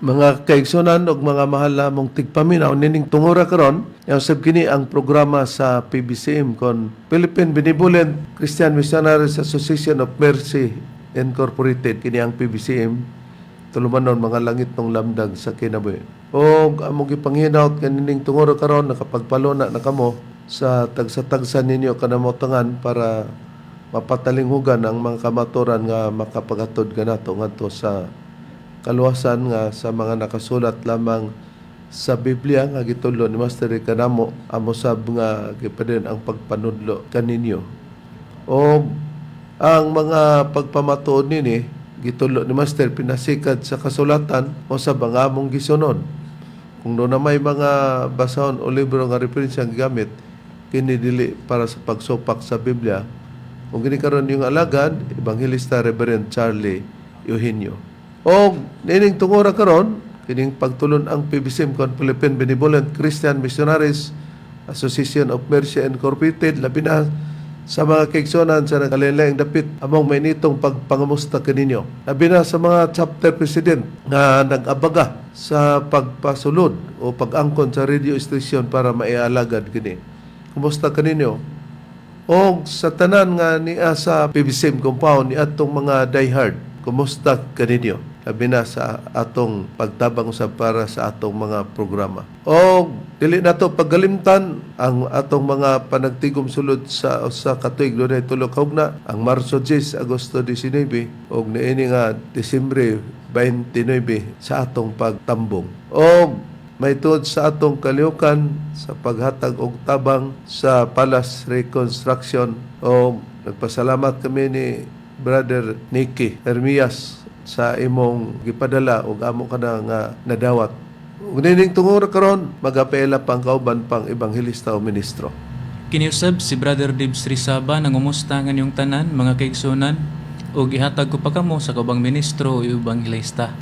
Mga kaigsunan ug mga mahal namong tigpaminaw, nining tungura karon, yang sab kini ang programa sa PBCM kon Philippine Benevolent Christian Missionaries Association of Mercy Incorporated. Kini ang PBCM, tulumanon mga langit ng lamdag sa kinabuhi. Og among gipanghinaot kanining tungura karon nakapagpaluna na kamo sa tagsa-tagsa ninyo kanamotangan para mapatalinghugan ang mga kamaturan nga makapaghatod kanato ngadto sa kaluwasan nga sa mga nakasulat lamang sa Biblia nga gitudlo ni Master kanamo, amo sab nga gipadayon ang pagpanudlo kaninyo. O ang mga pagpamatuod nini gitudlo ni Master pinasikad sa kasulatan o sa ang among gisunod. Kung doon na may mga basahon o libro nga referensya ang gigamit, kini dili para sa pagsupak sa Biblia. Kung kini karon yung alagad, Ebanghelista Reverend Charlie Eugenio. O nining tungura karon, kining pagtulon ang PBCM kon Philippine Benevolent Christian Missionaries Association of Mercy Incorporated, labi na sa mga kaigsunan sa nagkalain dapit, among may nitong pagpangamusta kaninyo. Labi na sa mga chapter president nga nag-abaga sa pagpasulod o pag-angkon sa radio station para maialagad kini. Kumusta kaninyo? O sa tanan nga niya sa PBCM compound ni atong mga diehard, kumusta kaninyo? Labi na sa atong pagtabang usab para sa atong mga programa. O dili nato pagkalimtan ang atong mga panagtigom sulod sa usa ka tuig, dunay tulo ka hugna, ang Marso 10, Agosto 19 ug niini nga Disyembre 29 sa atong pagtambong. O may tuod sa atong kalihukan sa paghatag og tabang sa Palace Reconstruction, o nagpasalamat kami ni Brother Nicky Hermias sa imong gipadala ug amo kana nga nadawat. Ug nining tungod karon magapaila pang kauban pang ebanghelista o ministro. Kiniusab si Brother Dibs Rizaba, nangumusta nga inyong tanan, mga kaigsunan, ug ihatag ko pa kamo sa kaubang ministro o ebanghelista.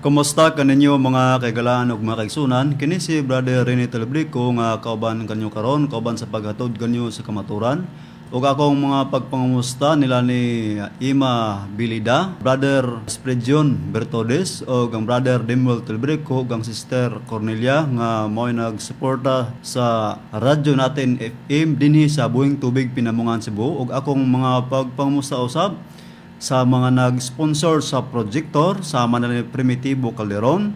Kumusta kaninyo, mga kaigalaan ug mga kaigsunan? Kini si Brother Rene Telebrico nga kauban kanyo karon, kauban sa paghatod kanyo sa kamaturan. Ug akong mga pagpangamusta nila ni Ima Bilida, Brother Spregion Bertodes ug ang Brother Demuel Telebrico ug ang Sister Cornelia nga mao'y nagsuporta sa radyo natin FM dinhi sa Buhing Tubig, Pinamungahan, Cebu. Ug akong mga pagpangamusta usab sa mga nag-sponsor sa projector sa ni Primitivo Calderon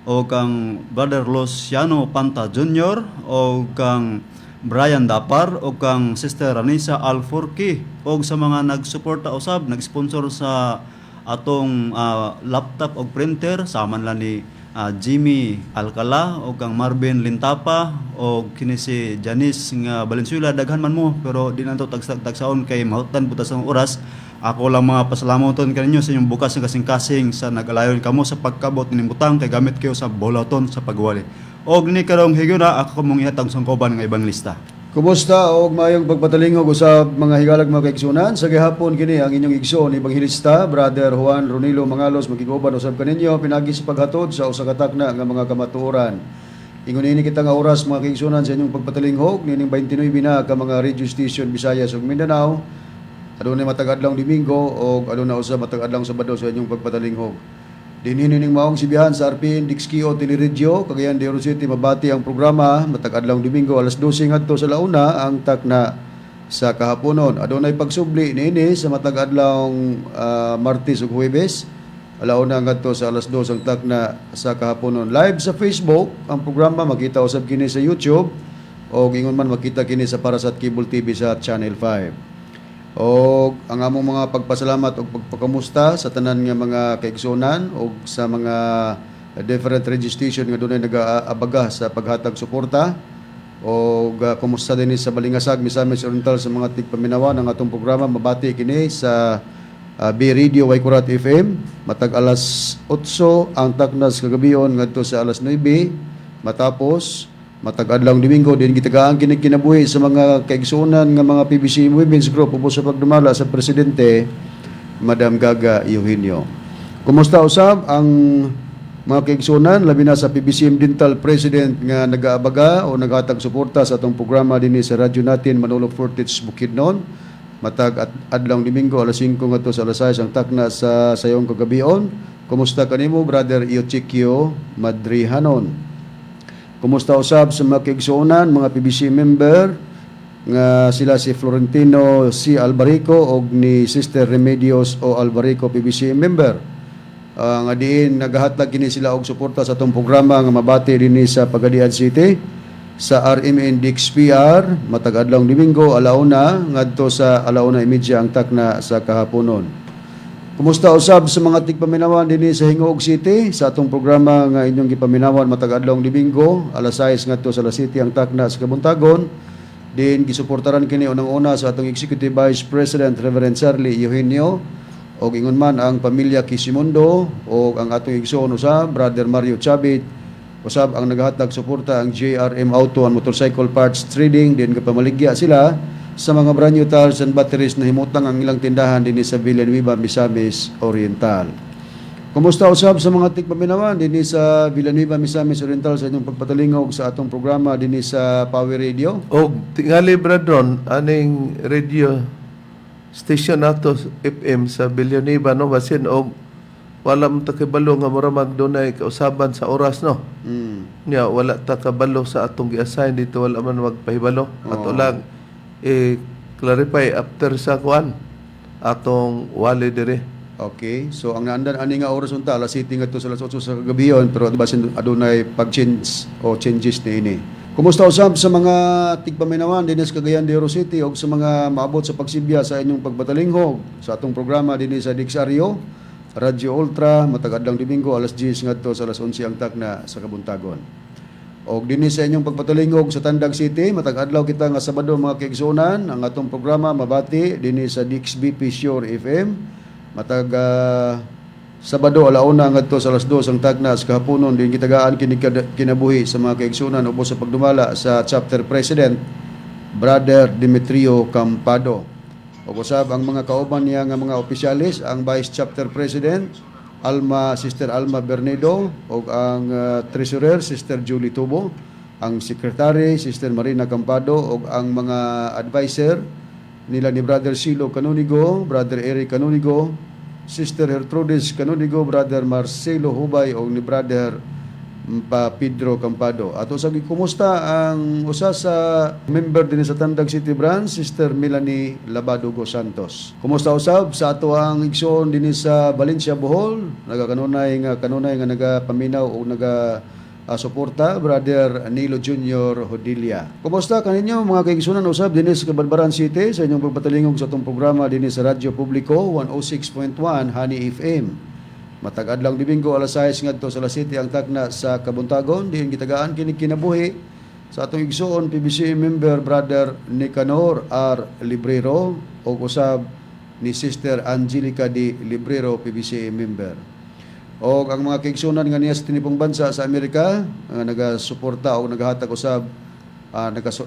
o kang Brother Luciano Panta Jr. o kang Brian Dapar o kang Sister Ranisa Alforki o sa mga nagsuporta usab, nag-sponsor sa atong laptop o printer sama nila ni Jimmy Alcala o kang Marvin Lintapa o kini si Janice nga Valenzuela. Daghan man mo, pero di na to tagsaon kay mahutan puta sa oras. Ako lang mga pasalamaton kaninyo sa inyong bukas nga kasing-kasing sa nag-alayon kamo sa pagkabot ning butang kay gamit kayo sa bolaton sa pagwali. Og ni karong higayuna, ako mong ihatag sa kauban nga ebangelista. Kumusta og maayong pagpatalingog usab, mga higalag, mga kaigsunan. Sa gihapon, kini ang inyong igsoon ebanghelista, Brother Juan Ronilo Mangalos, makiguban usab kaninyo pinagi sa paghatod sa usa ka takna nga mga kamatuoran. Ingon ini kita nga oras, mga kaigsunan, sa inyong pagpatalingog nining 29 na ka mga radio station Visayas ug Mindanao. Adunay matag adlaw Domingo og aduna usab matag adlaw Sabado sa inyong pagpatalingog. Dinhi nining maong sibihan sa RPN Dixkio Teleradyo, Cagayan de Oro City, mabati ang programa matag adlaw Domingo, alas 12 ngadto sa launa ang takna sa kahaponon. Adunay pagsubli niini sa matag adlaw Martes ug Huwebes, alauna ngadto sa alas 2 ang takna sa kahaponon. Live sa Facebook ang programa, makita usab kini sa YouTube o ingon man makita kini sa Parasat Cable TV sa Channel 5. O ang among mga pagpasalamat ug pagpakamusta sa tanan nga mga kaigsunan o sa mga different radio station nga dunay nagaabaga sa paghatag suporta, o kumusta din sa Balingasag, Misamis Oriental, sa mga tigpaminawa ng atong programa. Mabati kini sa B Radio Waikurat FM matag alas 8 ang taknas kagabion ngadto sa alas 9. Matapos matag adlaw Domingo din gitagaan kini kinabuhi sa mga kaigsuonan nga mga PBC Women's Group ubos sa pagdumala sa presidente, Madam Gaga Eugenio. Kumusta usab ang mga kaigsuonan, labi na sa PBCM Dental President nga nagaabaga o naghatag suporta sa atong programa dinhi sa radyo natin, Manolo Fortich, Bukidnon. Matag at adlaw Domingo, alas 5 ngadto sa alas 6 ang takna sa sayong kagabion. Kumusta kanimo, Brother Euchiquio Madrihanon? Kumusta usab sa mga kaigsuonan, mga PBC member nga sila si Florentino C. Albarico og ni Sister Remedios O. Albarico, PBC member. Nga diin nagahatag kini sila og suporta sa atong programa nga mabati dinhi sa Pagadian City sa RMN DXPR matag adlaw Domingo, 1:00 ngadto sa 1:30 ang takna sa kahaponon. Kumusta usab sa mga tigpaminawan dinhi sa Gingoog City sa atong programa nga inyong gipaminawan matag adlaw Domingo, 6:00 ngadto sa 7:00 ang takna sa kabuntagon? Din gisuportaran kini unang-una sa atong Executive Vice President Reverend Charlie Eugenio og ingon man ang pamilya Quisimundo og ang atong igsoon usab, Brother Mario Chabit. Usab ang nagahatag suporta ang JRM Auto and Motorcycle Parts Trading, din gapamaligya sila sa mga brand new tires and batteries na himutang ang ilang tindahan dinhi sa Villanueva, Misamis Oriental. Kumusta usab sa mga tigpaminawan dinhi sa Villanueva, Misamis Oriental sa inyong pagpatalingog sa atong programa dinhi sa Power Radio? Og tingali, Brad Ron, aning radio station nato FM sa Villanueva, no, basin og wala mo ta kabalo nga mura magdunay kausaban sa oras, no. Nya wala ta kabalo sa atong gi-assign dito, wala man magpahibalo. Ato lang eh clarify after sa kuan atong wali dire. Okay. So ang naandan ani nga oras unta, 7:00 ngadto sa 8:00 sa kagabion, pero basin adunay pag-change o changes niini. Kumusta usab sa mga tigpaminawan dinhi sa Cagayan de Oro City og sa mga maabot sa pagsibya sa inyong pagpatalinghog sa atong programa dinhi sa Dixario Radio Ultra matag adlaw Domingo, 10:00 ngadto sa 11:00 ang takna sa kabuntagon? Og dinhi sa inyong pagpatalingog sa Tandag City, matag adlaw kita nga Sabado, mga kaigsuonan, ang atong programa mabati dinhi sa DXBP Sure FM. Matag Sabado, 1:00 ngadto sa 2:00 ang tagna sa kahaponon, din gitagaan kini kinabuhi sa mga kaigsuonan ubos sa pagdumala sa chapter president, Brother Demetrio Campado. Ug usab ang mga kauban niya nga mga opisyalis, ang Vice Chapter President Alma, Sister Alma Bernedo, ug ang Treasurer, Sister Julie Tubo, ang Secretary, Sister Marina Campado, ug ang mga advisor nila ni Brother Silo Canonigo, Brother Eric Canonigo, Sister Gertrudes Canonigo, Brother Marcelo Hubay ug ni Brother pa Pedro Campado. Ato sa kumusta ang usa sa member din sa Tandag City Branch, Sister Melanie Labadogo Santos. Kumusta usab sa ato ang igsoon dinhi sa Valencia, Bohol, nagakanunay nga nagapaminaw o naga suporta, Brother Nilo Junior Hodilia. Kumusta kaninyo, mga kaigsunan, usab dinhi sa Cabadbaran City sa inyong pagpatalingog sa atong programa dinhi sa Radyo Publiko 106.1 Honey FM? Matag adlaw Domingo, 6:00 ngadto sa 7:00 ang takna sa kabuntagon, diin gitagaan kini kinabuhi sa atong igsoon PBC member, Brother Nicanor R. Librero, ug usab ni Sister Angelica D. Librero, PBC member. Og ang mga kaigsunan nga niya sa tinibong bansa sa Amerika nga nagasuporta o nagahatag usab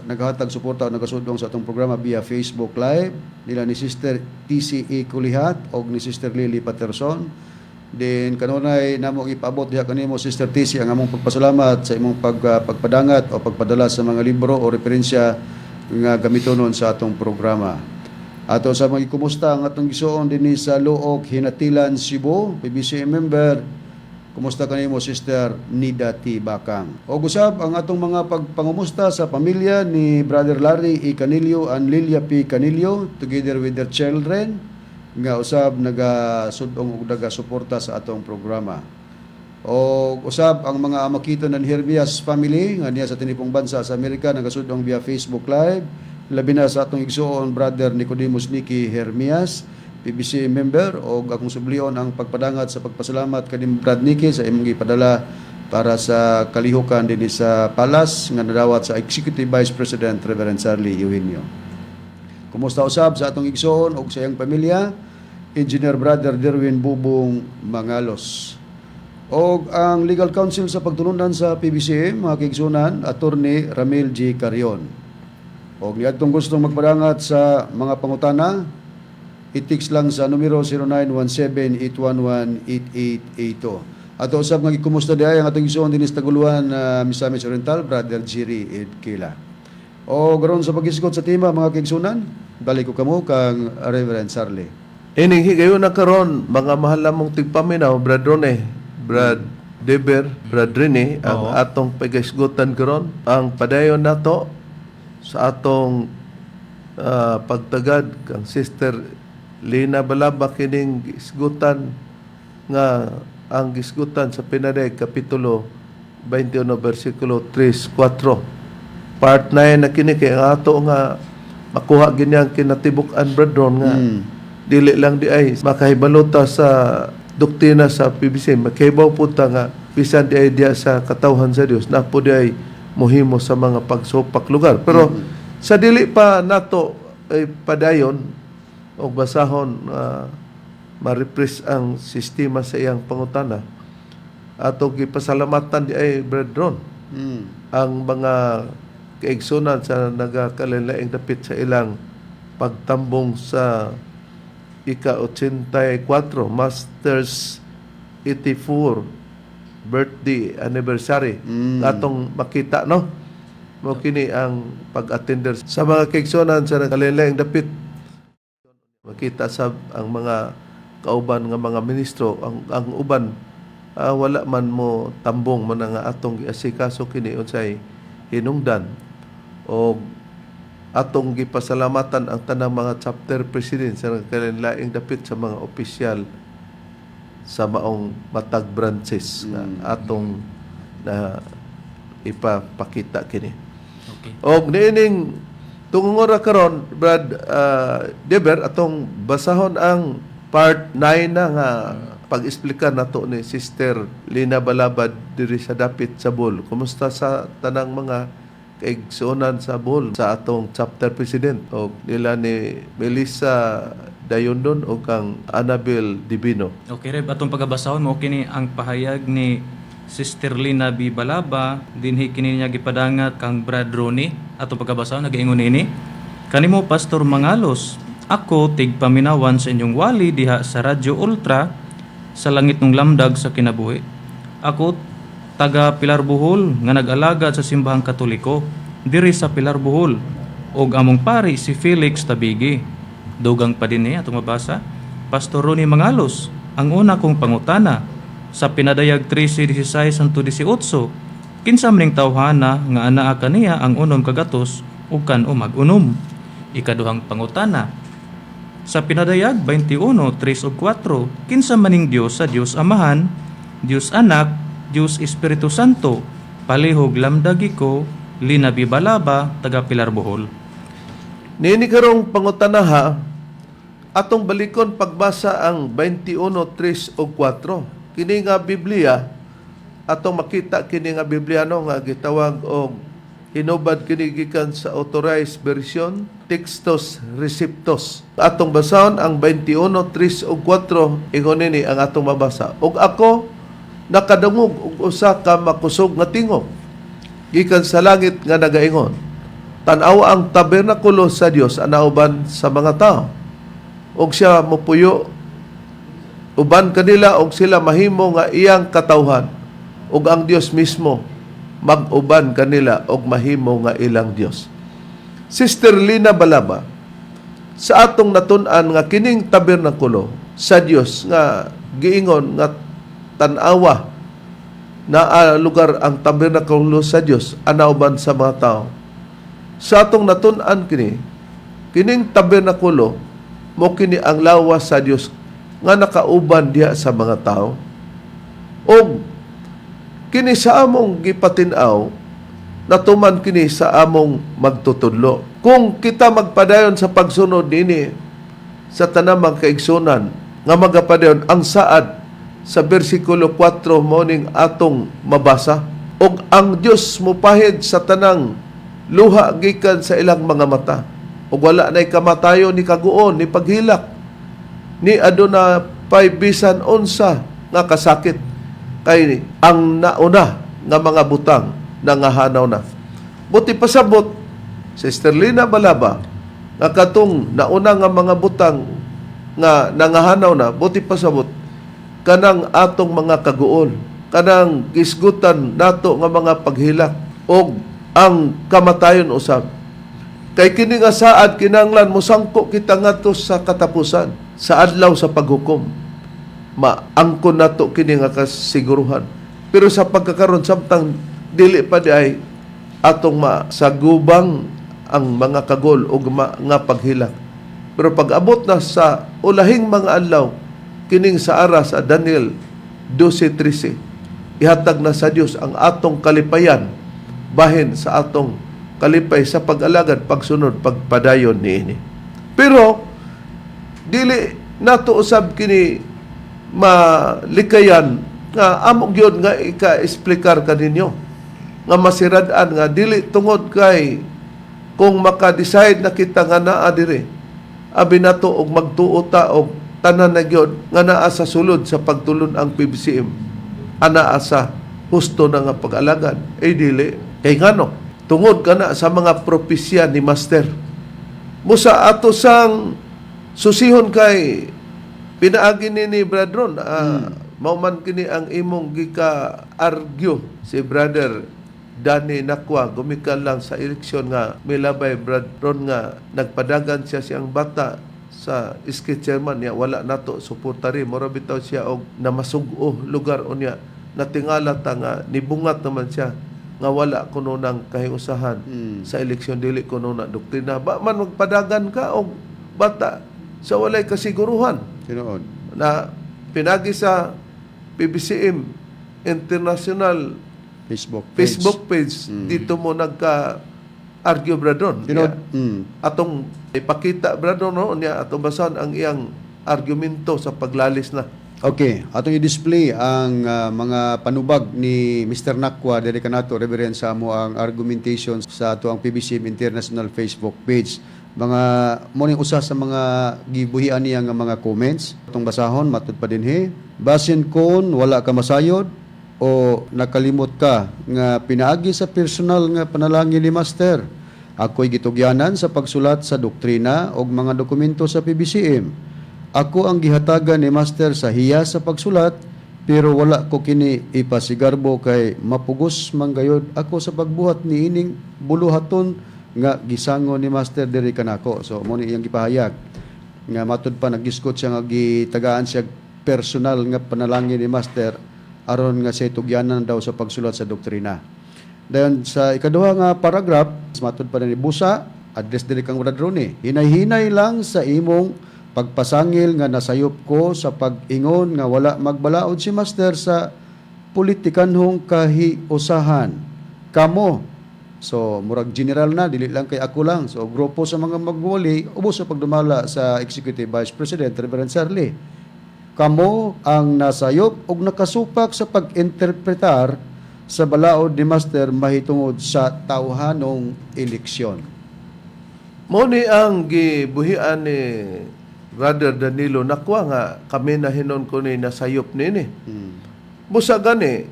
nagahatag suporta o nagasudong sa atong programa via Facebook Live nila ni Sister TCE Kulihat og ni Sister Lily Patterson. Din kanunay namo ipaabot diha kanimo, Sister TC, ang among pagpasalamat sa imong pagpadangat o pagpadala sa mga libro o referensya nga gamitonon sa atong programa. Ato sa mga kumusta ang atong igsoon dinhi sa Looc, Ginatilan, Cebu, PBC member. Kumusta kanimo, Sister Nida T. Bakang? O gusab ang atong mga pagpangumusta sa pamilya ni Brother Larry E. Canillo and Lilia P. Canillo together with their children nga usab nagasudong ug nagasuporta sa atong programa. O usab ang mga Amakito ng Herbias family nga niya sa tinipong bansa sa Amerika nagasudong via Facebook Live, labi na sa atong igsoon, Brother Nicodemus Nicky Hermias, PBC member, og akong sublion ang pagpadangat sa pagpasalamat kanim, Brad Nicky, sa imong gipadala para sa kalihukan dinhi sa Palace nga nadawat sa Executive Vice President Reverend Charlie Eugenio. Kumusta usab sa atong igsoon og sa iyang pamilya, Engineer Brother Derwin Bubong Mangalos. Og ang legal counsel sa pagtulunan sa PBCM, mga kaigsunan, Attorney Ramil G. Carion. Og niadtong gustong magpadangat sa mga pangutana, i-text lang sa numero 0917-811-8882. Ato usab nga gikumusta diay ang atong igsoon dinhi sa Taguluan, Misamis Oriental, Brother Jiri Edkila. O garon sa paghisgot sa tema, mga kaigsunan, balik ko kamo kang Reverend Sarli. Ining higayon na karon, mga mahal namong tigpaminaw, Brad Rone, Brad Deber, Brad Rene, ang atong pagaisgutan karon, ang padayon nato sa atong pagtagad kang Sister Lina Balaba kining gisgutan nga ang gisgutan sa Pinadayag Kapitulo 21 versikulo 3 4 part 9 na kini kay ang ato nga makuha gini ang kinatibuk-an, Brad Ron, nga dili lang di ay makahibalota sa doktrina sa PBC, makahibaw po ta nga bisan di ay diya sa katawhan sa Dios na po di ay mohimo sa mga pagsupak lugar. Pero sa dili pa nato ay padayon og basahon, ma-refresh ang sistema sa iyang pangutana, ato gipasalamatan di ay, Brad Ron, ang mga kaigsunan sa nagakalain dapit sa ilang pagtambong sa ika-84 Masters 84 birthday anniversary. Atong makita, no, mo kini ang pag-attender sa mga kaigsunan sa nagkalain dapit. Makita sa ang mga kauban nga mga ministro, ang uban wala man mo tambong man nga atong giasikaso kini unsay hinungdan. O atong gipasalamatan ang tanang mga chapter president sa nagkalain dapit sa mga opisyal sa maong matag branches nga atong na ipapakita kini. Og niining tungong ora karon, Brad Deber, atong basahon ang part 9 na nga pag-explica nato ni Sister Lina Balabad diri sa dapit sa Bohol. Kumusta sa tanang mga kaigsuonan sa Bohol, sa atong chapter president og nila ni Melissa Dayondon o kang Annabel Divino. Okay, Reb, atong pagabasahon mo kini ang pahayag ni Sister Lina B. Balaba dinhi kini niya gipadangat kang Brad Ronnie. Atong pagabasahon, nagaingon niini: "Kanimo Pastor Mangalos, ako tigpaminawan sa inyong wali diha sa Radyo Ultra sa langit ng lamdag sa kinabuhi. Ako taga Pilar Bohol nga nag-alagad sa simbahang Katoliko diri sa Pilar Bohol ug among pari si Felix Tabigi." Dugang pa din niya atong mabasa. "Pastor Ronnie Mangalos, ang una kong pangutana sa Pinadayag 13:16 hangtod 18, kinsa maning tawhana nga anaa kaniya ang unom kagatos ug kan-o mag-unom? Ikaduhang pangutana, sa Pinadayag 21:3 ug 4, kinsa maning Dios sa Dios Amahan, Dios Anak, Dios Espiritu Santo? Palihog lamdagi ko, Lina B. Balaba, taga Pilar Bohol." Niini karong pangutanaha, atong balikon pagbasa ang 21:3 ug 4. Kini nga Biblia, atong makita kini nga Biblia, no, nga gitawag og hinubad kini gikan sa Authorized Version, Textus Receptus. Atong basahon ang 21:3 ug 4, ingon nini ang atong mabasa. "Ug ako nakadungog og usa ka makusog nga tingog gikan sa langit nga nagaingon, 'Tan-aw, ang tabernakulo sa Dios anauban sa mga tao ug siya mopuyo uban kanila og sila mahimo nga iyang katawhan ug ang Dios mismo mag-uban kanila og mahimo nga ilang Dios.'" Sister Lina Balaba, sa atong natun-an nga kining tabernakulo sa Dios nga giingon nga tan-awa na lugar ang tabernakulo sa Dios anauban sa mga tao. Sa atong natun-an kini, kining tabernakulo mo kini ang lawas sa Dios nga nakauban diha sa mga tao. Og kini sa among gipatin-aw, natuman kini sa among magtutudlo. Kung kita magpadayon sa pagsunod nini sa tanamang kaigsunan nga magapadayon ang saad sa bersikulo 4 mo ning atong mabasa, "Og ang Dios mupahid sa tanang luha gikan sa ilang mga mata ug wala nay kamatayon, ni kaguon, ni paghilak, ni aduna pay bisan unsa nga kasakit, kay ang nauna nga mga butang nangahanaw na." Buti pasabot, Sister Lina Balaba, nga katong nauna nga mga butang nga nangahanaw na, buti pasabot kanang atong mga kaguol, kanang gisgutan nato nga mga paghilak og ang kamatayon usab. Kay kini nga saad kinahanglan mosangko kita ngadto sa katapusan. Sa adlaw sa paghukom, maangkon nato kini nga kasiguruhan. Pero sa pagkakaron, samtang dili pa di ay atong masagubang ang mga kagol o mga paghilak. Pero pag abot na sa ulahing mga adlaw, kining sa ara sa Daniel 12:13, ihatag na sa Dios ang atong kalipayan bahin sa atong kalipay sa pag-alagad, pagsunod, pagpadayon niini. Pero dili nato usab kini malikayan nga amo gyud nga ika-explikar kaninyo nga masirad-an nga dili tungod kay kung maka-decide na kita nga naa diri, abi nato og magtuo ta og tanan na gyud nga naa sa sulod sa pagtulon ang PBCM anaa sa husto na nga pag-alagad. Eh dili kay ngano? Tungod kana sa mga propesya ni Master. Busa ato sang susihon kay pinaagi ni Brad Ron, mao man kini ang imong gika argue si Brother Danny Nakwa gumikan lang sa eleksyon nga milabay Brad Ron nga nagpadagan siya siyang bata sa SK chairman niya, wala nato suportari, mura bitaw siya og namasug-o lugar. Unya natingala ta nga nibungat naman siya nga wala kuno nang kahiusahan sa eleksyon, dili kuno na doktrina ba man magpadagan ka og bata sa walay kasiguruhan. Tinuod. Na pinagi sa PBCM International Facebook page. Facebook page, dito mo nagka argue, Bradon. Tinuod. Ya, atong ipakita, Bradon, no, niya atong basahan ang iyang argumento sa paglalis na. Okay, atong i-display ang mga panubag ni Mr. Nakwa diri kanato, Reverend, sa amo ang argumentation sa ato ang PBCM International Facebook page. Mga mo ning usa sa mga gibuhian niya nga mga comments. Atong basahon matud pa dinhi. Basin kon wala ka masayod o nakalimot ka nga pinaagi sa personal nga panalangin ni Master, ako'y gitugyanan sa pagsulat sa doktrina og mga dokumento sa PBCM. Ako ang gihatagan ni Master sa hiya sa pagsulat, pero wala ko kini ipasigarbo kay mapugos man gayod ako sa pagbuhat ni ining buluhaton nga gisango ni Master diri kanako. So mo ni iyang gipahayag nga matud pa nagisgot siya nga gitagaan siya personal nga panalangin ni Master aron nga siya tugyanan daw sa pagsulat sa doktrina. Dayon sa ikaduha nga paragraph, matud pa ni Busa, address diri kang Brad Ronnie. Hinay-hinay lang sa imong pagpasangil nga nasayop ko sa pag-ingon nga wala magbalaod si Master sa politikanhong kahiusahan. Kamo. So, murag general na, dili lang kay ako lang. So, grupo sa mga magwali, ubos sa pagdumala sa Executive Vice President, Reverend Sarli. Kamo ang nasayop og nakasupak sa pag-interpretar sa balaod ni Master mahitungod sa tawhanong eleksyon. Mo ni ang gibuhian ni Brother Danilo Nakwa nga kami na hinon ko ni nasayop nini. Busa gani,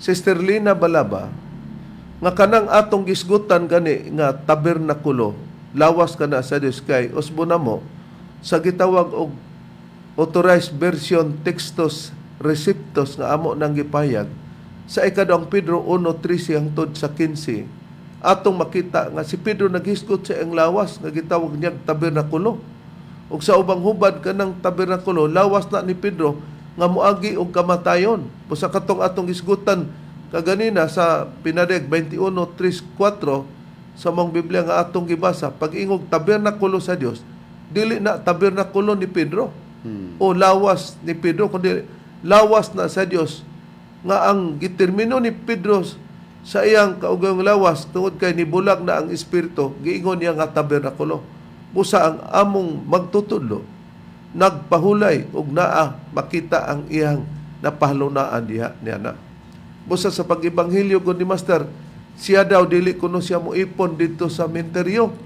Sister Lina Balaba, nga kanang atong gisgutan gani nga tabernakulo, lawas kana sa Dios kay usbo na mo sa gitawag og Authorized Version Textus Receptus nga amo nang gipayag sa ikaduhang Pedro 1:13 hangtod sa 15, atong makita nga si Pedro naghisgot sa iyang lawas nga gitawag niya tabernakulo, ug sa ubang hubad kanang tabernakulo, lawas na ni Pedro nga moagi og kamatayon. Busa katong atong gisgutan kaganina sa Pinadeg 21:3-4 sa mong Biblia nga atong gibasa, pag-ingog tabernakulo sa Dios, dili na tabernakulo ni Pedro o lawas ni Pedro, kundi lawas na sa Dios nga ang gitermino ni Pedro sa iyang kaugayong lawas tungod kay nibulag na ang espiritu, giingon niya nga tabernakulo. Busa ang among magtutudlo nagpahulay og naa makita ang iyang napahalunaan diha niya na. Busa sa pag-ebanghelyo ko ni Master, siya daw dili kuno siya moipon dito sa menteryo.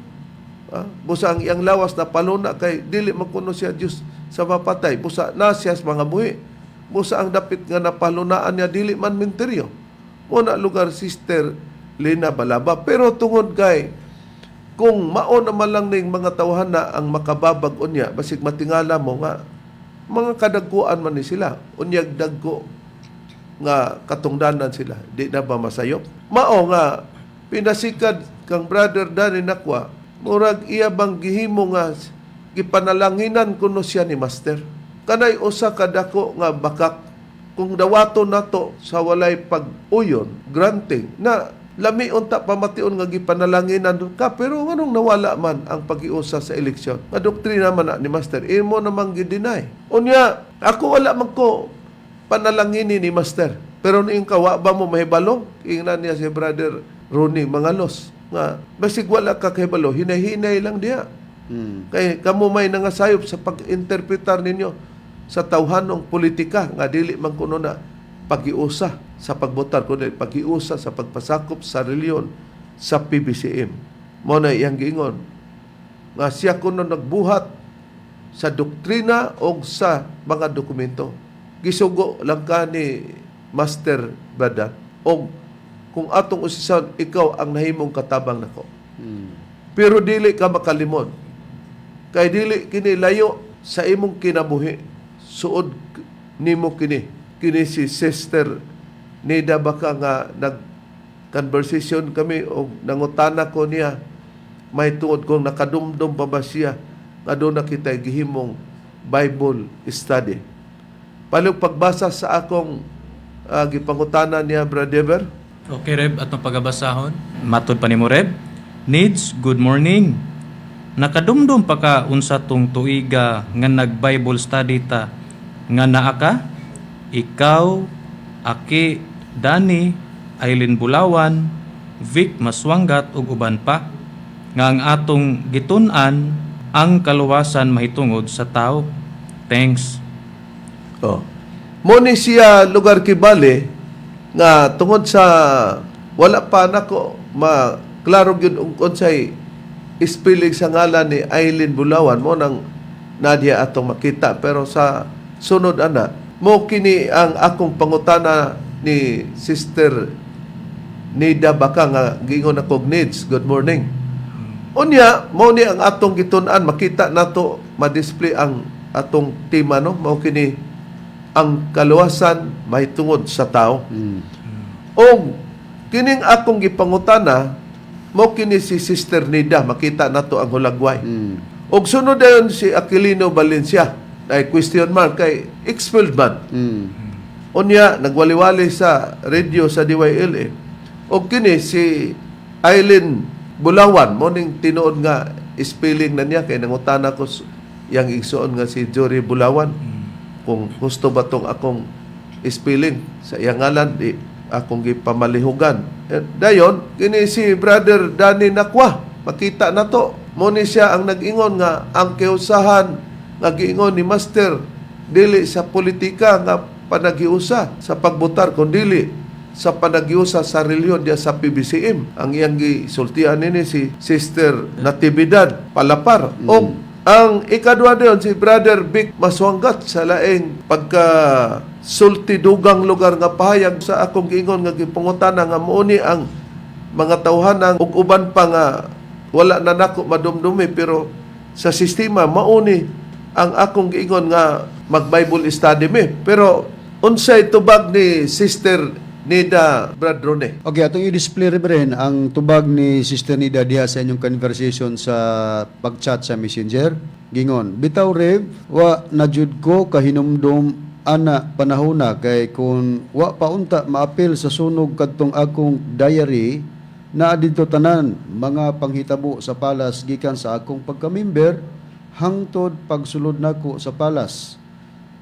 Ah, busa ang iyang lawas na paluna kay dili man kuno siya Dios sa mapatay. Busa na siya sa mga buhi. Busa ang dapit nga napalunaan niya dili man menteryo. Mo na lugar, Sister Lina Balaba. Pero tungod kay kung mao naman lang ning mga tawhan na ang makababag unya, basig matingala mo nga mga kadagkuan man ni sila, unyag dagko nga katungdanan sila, di na ba masayop? Mao nga pinasikad kang Brother Danny Nakwa, murag iya bang gihimo nga Gipanalanginan kuno siya ni Master. Kanay usa ka dako nga bakak kung dawaton nato sa walay pag-uyon, granting na lami unta pamation nga gipanalanginan ka, pero nganong nawala man ang pag-iusa sa eleksyon? Nga doktrina man na ni Master, imo namang gi-deny. Unya, ako wala man ko panalangini ni Master. Pero niing kawa ba mo mahibalo? Ingnan niya si Brother Ronnie Mangalos nga basig wala ka kahibalo, hinay-hinay lang diha. Kay kamo may nangasayop sa pag-interpretar ninyo sa tawhanong politika nga dili man kuno na pag-iusa sa pagbotar kundi pag-iusa sa pagpasakop sa reliyon sa PBCM. Mo na iyang giingon nga siya kuno nagbuhat sa doktrina o sa mga dokumento. Gisugo lang ka ni Master Badan o kung atong usisan, ikaw ang nahimong katabang nako. Pero dili ka makalimod. Kay dili kini layo sa imong kinabuhi. Suod nimo kini. Kini si Sister Nida baka nga nag conversation kami o nangutana ko niya may tuod kung nakadumdum pa ba siya nga doon na kita gihimong Bible study. Palihog pagbasa sa akong gipangutana niya, Brother Ever. Okay, Reb, atong pagabasahon. Matod pa nimo, Reb. Needs, good morning. Nakadumdum pa ka unsa tong tuiga nga nag-Bible study ta nga naa ka? Ikaw, Aki, Dani, Aileen Bulawan, Vic Maswanggat ug uban pa nga ang atong gitun-an ang kaluwasan mahitungod sa tao. Thanks. Oh. Mo ni siya lugar kibali nga tungod sa wala pa nako ma klaro gyud ung unsay spelling sa ngalan ni Aileen Bulawan, mo nang nadia atong makita, pero sa sunod ana mo kini ang akong pangutana ni Sister Nida Baka nga giingon ako, "Needs, good morning." Unya, mao ni ang atong gitun-an, makita nato ma-display ang atong tema, no, mao kini ang kaluwasan mahitungod sa tao. Og kining akong gipangutana mo kini si Sister Nida, makita nato ang hulagway. Og sunod dayon si Aquilino Valencia ay question mark kay expelled man. Unya nagwaliwali sa radio sa DYLA. Og kini si Eileen Bulawan mo ning tinuod nga spelling na niya kay nangutana ko yang igsuon nga si Jory Bulawan kung husto ba tong akong spelling sa iyang ngalan, di akong gipamalihugan. Eh, dayon kini si Brother Danny Nakwa, makita na to, mo ni siya ang nag-ingon nga ang kiusahan nga giingon ni Master dili sa politika nga panaghiusa sa pagbotar kundili sa panaghiusa sa reliyon diya sa PBCM. Ang iyang gisultian nini si Sister Natividad Palapar. Og ang ikadua diyon si Brother Vic Maswanggat sa laing pagka sulti dugang lugar nga pahayag sa akong giingon nga gipangutana nga muuni ang mga tawhanang ug uban pa nga wala na nako madumdumi, pero sa sistema mauni ang akong giingon nga mag Bible study mi. Pero unsay tubag ni Sister Nida, Brad Rone? Okay, atong i-display, Reverend, ang tubag ni Sister Nida diha sa inyong conversation sa pag-chat sa Messenger. Gingon, "Bitaw Rev, wa na jud ko kahinumdum ana panahona kay kung wa pa unta maapil sa sunog kadtong akong diary, naa didto tanan mga panghitabo sa palas gikan sa akong pagkamember hangtod pagsulod nako sa palas.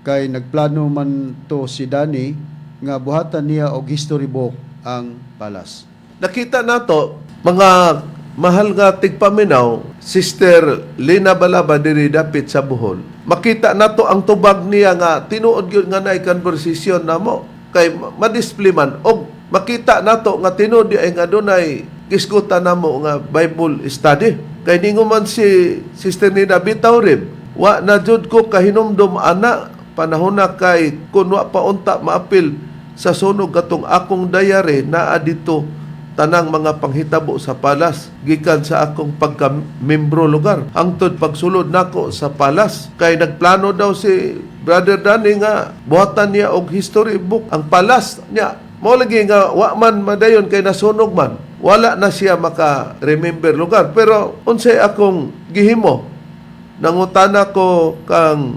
Kay nagplano man to si Danny nga buhatan niya og history book ang palas." Nakita nato, mga mahal nga tigpaminaw, Sister Lina Balaba diri dapit sa Bohol. Makita nato ang tubag niya nga tinuod gyud nga naay conversation namo kay ma-display man og makita nato nga tinuod di ay nga dunay gisgutan namo nga Bible study. Kay ningo man si Sister Nina, "Bitaw Reb, wa na jud ko kahinumdum ana panahon na kay kun wa pa unta maapil sa sunog katong akong diary, naa dito tanang mga panghitabo sa palas gikan sa akong pagka-membro lugar hangtod pagsulod nako sa palas." Kay nagplano daw si Brother Danny nga buhatan niya og history book ang palas niya. Mo lagi nga wa man madayon kay nasunog man, wala na siya maka-remember lugar. Pero unsay akong gihimo? Nangutana ko kang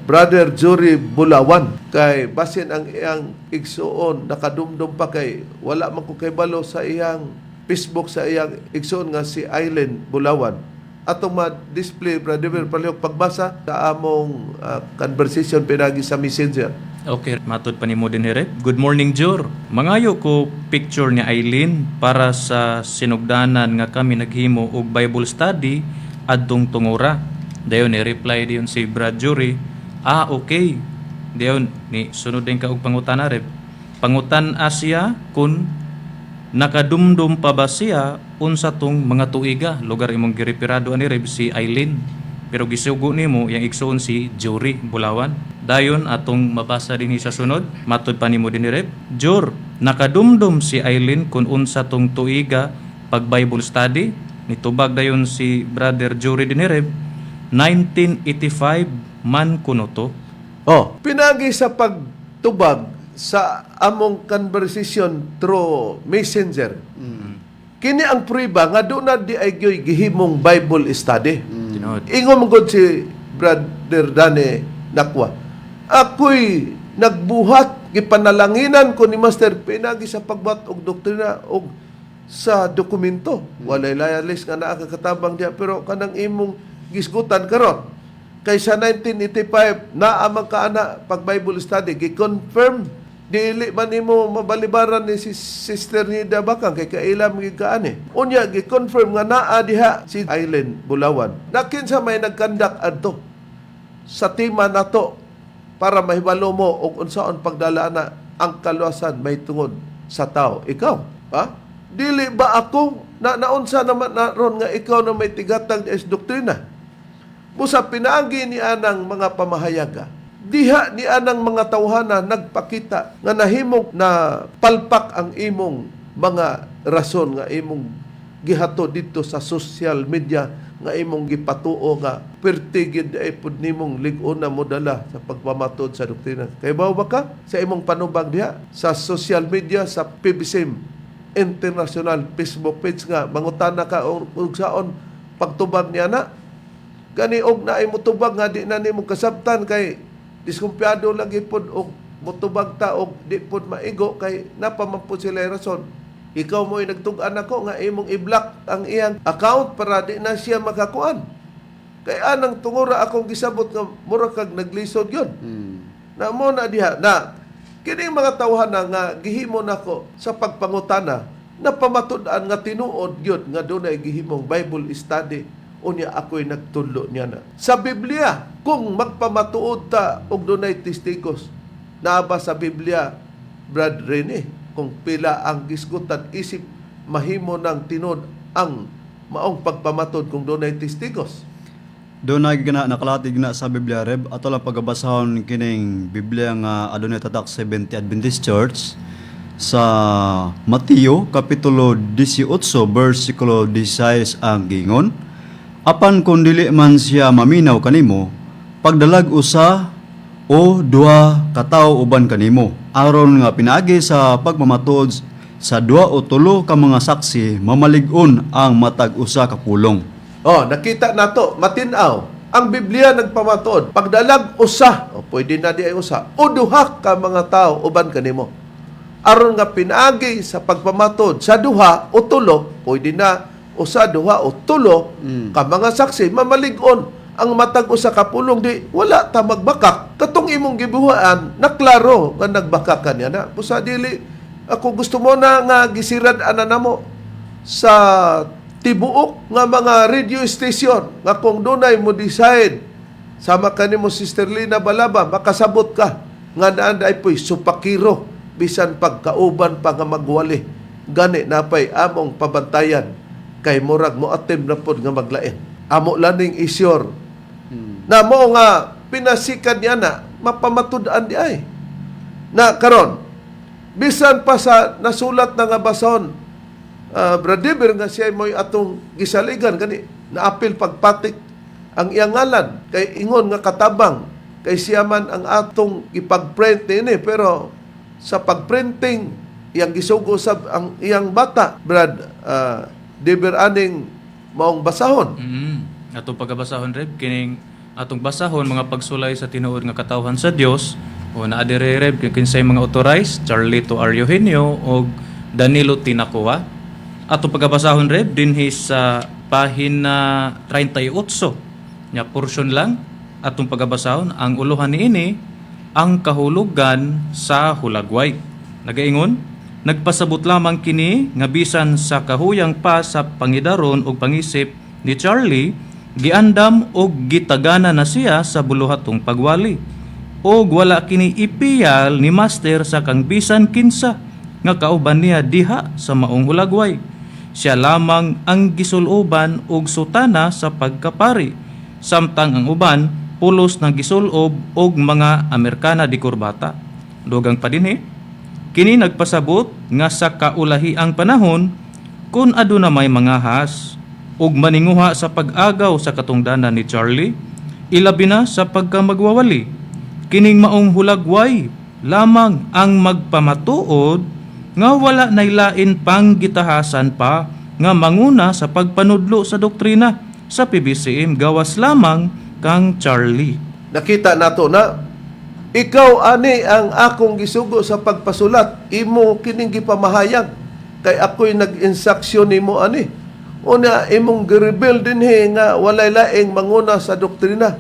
Brother Jury Bulawan kay basin ang iyang igsuon nakadumdum pa, kay wala man ko kaybalo sa iyang Facebook, sa iyang igsuon nga si Aileen Bulawan. Atong ma-display, Brother Ver, palihog pagbasa sa among conversation pinagi sa Messenger. Okay, matod pa nimo din here. Good morning, Jur. Mangayo ko picture ni Eileen para sa sinugdanan nga kami naghimo og Bible study adtong tungura. Dayon ni reply diyon si Brad Jury. Ah, okay. Dayon ni sunod din ka og pangutana, Reb. Pangutan siya kun nakadumdum pa ba siya unsa tong mga tuiga, lugar imong girepirado ani, Reb, si Eileen. Pero gisugo nimo yang igsuon si Jury Bulawan. Dayon atong mabasa dinhi sa sunod, matod pa nimo dinhi, Reb. Jur, nakadumdum si Eileen kun unsa tong tuiga pag Bible study? Nitubag dayon si Brother Jury dinhi, Reb. 1985 man kuno to. Oh, pinagi sa pagtubag sa among conversation through Messenger. Kini ang prueba nga doon na di ay gyoy gihimong Bible study. Tinuod. Ingon man gud si Brother Dane Nakwa. Ako'y nagbuhat, gipanalanginan ko ni Master pinagi sa pagbuhat og doktrina og sa dokumento. Walay loyalist nga naa kakatabang diya, pero kanang imong gisgutan karon kay sa 1985 naa man ka ana pag Bible study, gi-confirm, dili man nimo mabalibaran ni si Sister Nida Bakang kay kailam gid ka ani. Unya gi-confirm nga naa diha si Aileen Bulawan. Nakinsa may nagkandak adto sa tema nato para mahibalo mo og unsaon pagdala na ang kaluwasan may tungod sa tao? Ikaw ha, dili ba ako na naunsa naman na ron nga ikaw na may tigatag is doktrina? Busa pinaagi ni anang mga pamahayaga diha ni anang mga tawhana, nagpakita nga nahimong na palpak ang imong mga rason nga imong gihato dito sa social media, nga imong gipatuo nga perti gid ay pud nimong lig-on na modala sa pagpamatod sa doktrina. Kay ba ka sa imong panubag diha sa social media, sa PBSM International Facebook page, nga mangutana ka og saon pagtubag niya na gani, og naay motubag nga di na nimo kasabtan kay diskumpiyado lagi pod og motubag ta og di pod maigo kay napaman pod sila rason. Ikaw mo'y nagtug-an ako nga imong i-block ang iyang account para di na siya makakuan. Kay anang tungura akong gisabot nga mura kag naglisod yun. Na mo na diha na kini mga tawhan na nga gihimo nako sa pagpangutana na pamatud-an nga tinuod gyud nga dunay gihimong Bible study, unya ako'y nagtudlo niya na. Sa Biblia, kung magpamatuod ta og dunay testigos, naa ba sa Biblia, Brad Rene, kung pila ang gisgutan isip mahimo ng tinuod ang maong pagpamatod kung dunay testigos? Doon na gina nakalatig na sa Biblia, Reb. Ato lang pagabasahon kining Biblia nga adunay tatak 70 Adventist Church sa Mateo kapitulo 18 bersikulo 16 ang gingon. Apan kung dili man siya maminaw kanimo, pagdalag usa o duha ka tawo uban kanimo aron nga pinaagi sa pagmamatod sa duha o tulo ka mga saksi mamalig-on ang matag usa ka pulong. Oh, nakita nato, matinaw. Ang Biblia nagpamatuod, pagdalag usa, o pwede na di ay usa, o duha ka mga tao uban kanimo. Aron nga pinaagi sa pagpamatod sa duha o tulo, pwede na usa, duha o tulo ka mga saksi, mamalig-on ang matag usa ka pulong, di wala ta magbakak. Katong imong gibuhaan, naklaro nga nagbakak ka niya na. Busa dili ako gusto mo na nga gisirad ana namo sa tibuok nga mga radio station nga kung dunay mo decide sama kanimo Sister Lina Balaba, makasabot ka nga naan ay po'y supakiro bisan pagkauban pa nga magwali gani napay among pabantayan kay murag mo atim na pod nga maglain amo laning isyor na mo nga pinasikan niya na mapamatud-an di ay na karon bisan pa sa nasulat na nga bason, Brad Dever, nga siya mo'y atong gisaligan gani naapil pagpatik ang iyang ngalan kay ingon nga katabang kay siya man ang atong ipag-print niini, pero sa pagprinting iyang gisugo sab ang iyang bata, Brad Dever, aning maong basahon. Atong pagkabasahon, Reb, kining atong basahon mga pagsulay sa tinuod nga katawhan sa Dios o naa diri, Reb, kinsay mga authorized Charlito R. Eugenio og Danilo Tinacoa. Atong pagkabasahon, Reb, dinhi sa pahina 38 nya portion lang atong pagkabasahon. Ang uluhan niini, ang kahulugan sa hulagway. Nagaingon, nagpasabot lamang kini nga bisan sa kahuyang pa sa pangidaron og pangisip ni Charlie, giandam og gitagana na siya sa buluhatong pagwali. Og wala kini ipiyal ni Master sa kang bisan kinsa nga kauban niya diha sa maong hulagway. Siya lamang ang gisuloban og sutana sa pagkapari, samtang ang uban pulos na gisulob og mga Amerikana di kurbata. Dugang pa dinhi, kini nagpasabot nga sa kaulahiang panahon, kung aduna may mangahas ug maninguha sa pag-agaw sa katungdanan ni Charlie, ilabi na sa pagkamagwawali, kining maong hulagway lamang ang magpamatuod nga wala nay lain pang gitahasan pa nga manguna sa pagpanudlo sa doktrina sa PBCM gawas lamang kang Charlie. Nakita nato na ikaw ani ang akong gisugo sa pagpasulat, imo kining gipamahayag kay ako'y nag-instruction nimo ani. Una imong girebel dinhi nga walay laing manguna sa doktrina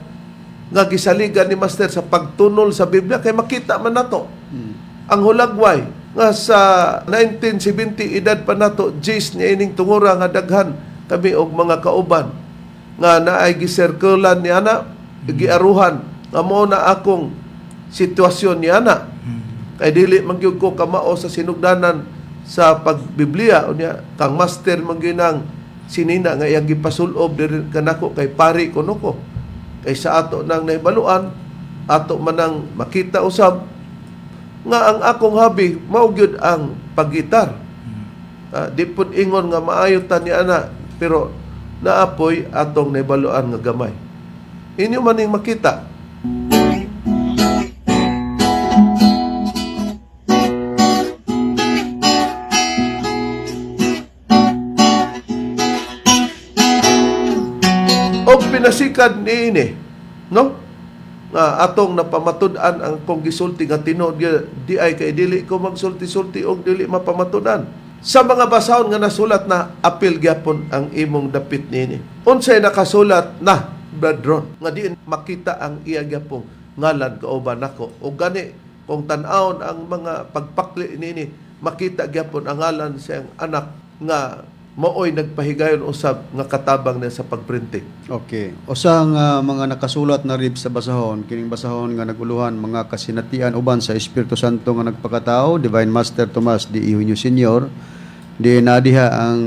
nga gisaligan ni Master sa pagtunol sa Biblia, kay makita man nato ang hulagway nga sa 1970 edad pa nato Jis ni ining tungura nga daghan kami og mga kauban nga naay giserkulan ni ana, giaruhan nga mao na akong sitwasyon ni ana, kay dili man gyud ko kamao sa sinugdanan sa pagbiblia. Unya kang Master man gyud ang sinina nga iyang gipasulob diri kanako kay pari kuno ko, kay sa ato nang nahibaluan, ato man ang makita usab nga ang akong habi mao gyud ang paggitar. Di pud ingon nga maayo ta ni ana, pero naapoy atong nahibaluan nga gamay. Inyo man ning makita. Og pinasikad niini, no, nga atong napamatud-an ang kong gisulti nga tinuod di ay kay dili ko magsulti-sulti og dili mapamatud-an. Sa mga basahon nga nasulat na apil gyapon ang imong dapit niini. Unsay nakasulat na, Brad Ron, nga diin makita ang iya gyapong ngalan kauban nako? Og gani kung tan-awon ang mga pagpakli niini, makita gyapon ang ngalan sa iyang anak nga maoy nagpahigayon usab nga katabang niya sa pagprinting. Okay. Usa nga mga nakasulat na rib sa basahon, kining basahon nga naguluhan mga kasinatian uban sa Espiritu Santo nga nagpakatao, Divine Master Tomas D. Eugenio Senior, di nadiha ang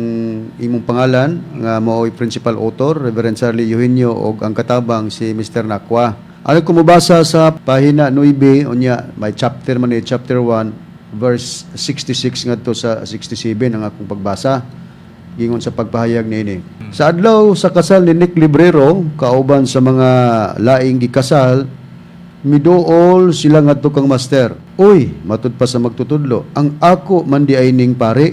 imong pangalan nga mao'y principal author, Reverend Charlie Eugenio, og ang katabang si Mr. Nakwa. Ano kung mobasa sa pahina 9, unya may chapter man ni chapter 1 verse 66 ngadto sa 67 ang akong pagbasa gingon sa pagpahayag niini. Sa adlaw sa kasal ni Nick Librero kauban sa mga laing gikasal, miduol sila ngadto kang Master. "Uy," matud pa sa magtutudlo, "ang ako man di ay ning pari."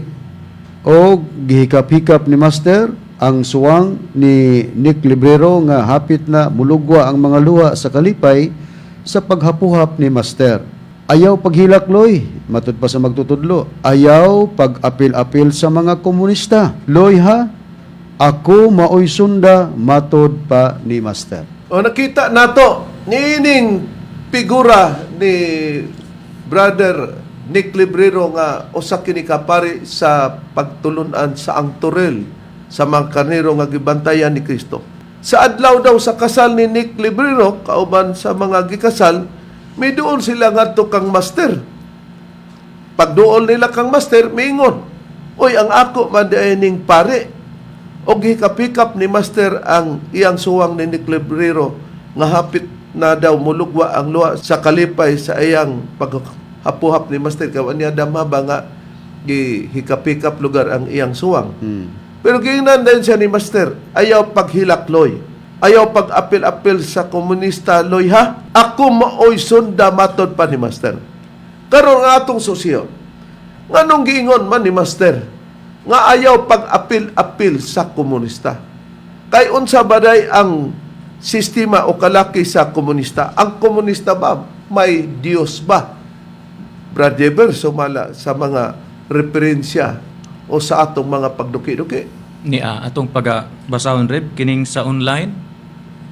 Og gihikap-hikap ni Master ang suwang ni Nick Librero nga hapit na mulugwa ang mga luha sa kalipay sa paghapuhap ni Master. "Ayaw paghilak, Loy," matud pa sa magtutudlo. "Ayaw pag-apil-apil sa mga komunista. Loy ha, ako maoy sunda," matod pa ni Master. O nakita nato niining figura ni Brother Nick Librero nga usa kini ka pari sa pagtulunan sa Angtorel sa mga karnero nga gibantayan ni Kristo. Sa adlaw daw sa kasal ni Nick Librero kauban sa mga gikasal, miduol sila ngadto kang Master. Pagduol nila kang Master, miingon, "Uy, ang ako man di ay ning pare." Og hikap-hikap ni Master ang iyang suwang ni Nick Librero nga hapit na daw mulugwa ang luha sa kalipay sa iyang paghapuhap ni Master. Kay niya dama ba nga gihikap-hikap lugar ang iyang suwang. Pero giingnan din siya ni Master, "Ayaw paghilak, Loy. Ayaw pag-apil-apil sa komunista, Loy ha. Ako maoy sunda," matod pa ni Master. Karon nga atong susyo, nganong giingon man ni Master nga ayaw pag-apil-apil sa komunista? Kay unsa ba day ang sistema o kalaki sa komunista? Ang komunista ba may Diyos ba? Brad Eber, sumala sa mga referensya o sa atong mga pagduki-duki. Niya atong pagabasahon, Reb, kining sa online,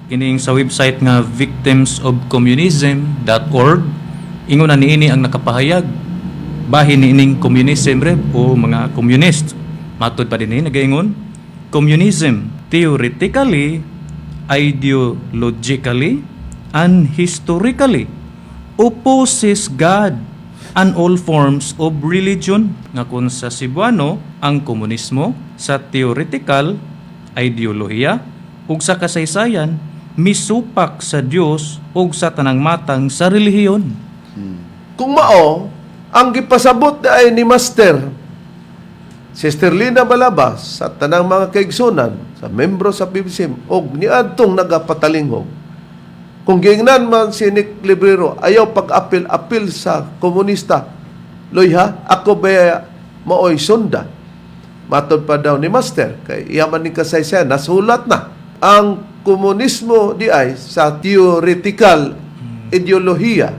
kining sa website nga victimsofcommunism.org. Ingon na niini ang nakapahayag bahin niining communism, Reb, o mga communist. Matod pa din ni nagaingon, communism theoretically, ideologically and historically opposes God and all forms of religion. Nga kung sa Cebuano, ang komunismo sa theoretical, ideolohiya ug sa kasaysayan misupak sa Dios ug sa tanang matang sa relihiyon. Kung mao, ang gipasabot na ay ni Master, Sister Lina Balabas, sa tanang mga kaigsunan, sa membro sa PBCM, og niadtong nagapatalinghog. Kung giingnan man si Nick Librero, ayaw pag-apil-apil sa komunista. Loy ha, ako ba maoy sunda? Matod pa daw ni Master, kay iya man ni kasaysayan, nasulat na. Ang komunismo di ay sa theoretical, ideolohiya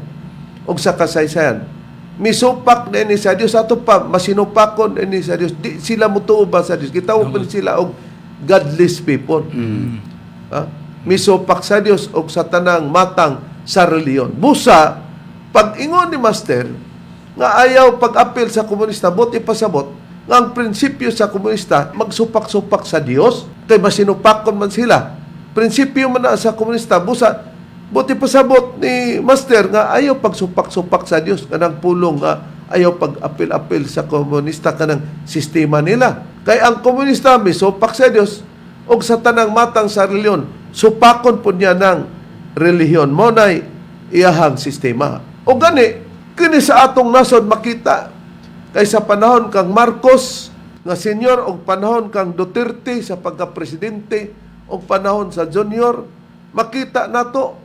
o sa kasaysayan, misupak na ini sa Dios. Ato pa masinupakon ini sa Dios. Di sila mutuo ba sa Dios? Gitawag pa ni sila og godless people. Ha? Misupak sa Dios og sa tanang matang sa reliyon. Busa pag ingon ni Master nga ayaw pag-apil sa komunista, buot ipasabot nga ang prinsipyo sa komunista magsupak-supak sa Dios kay masinupakon man sila. Prinsipyo man na sa komunista. Busa buot ipasabot ni Master nga ayaw pagsupak-supak sa Dios kanang pulong nga ayaw pag-apil-apil sa komunista kanang sistema nila. Kay ang komunista misupak sa Dios og sa tanang matang sa reliyon, supakon po niya ng relihiyon. Mo nay iyahang sistema. O gani, kini sa atong nasod makita kay sa panahon kang Marcos nga senior og panahon kang Duterte sa pagka-presidente og panahon sa junior, makita nato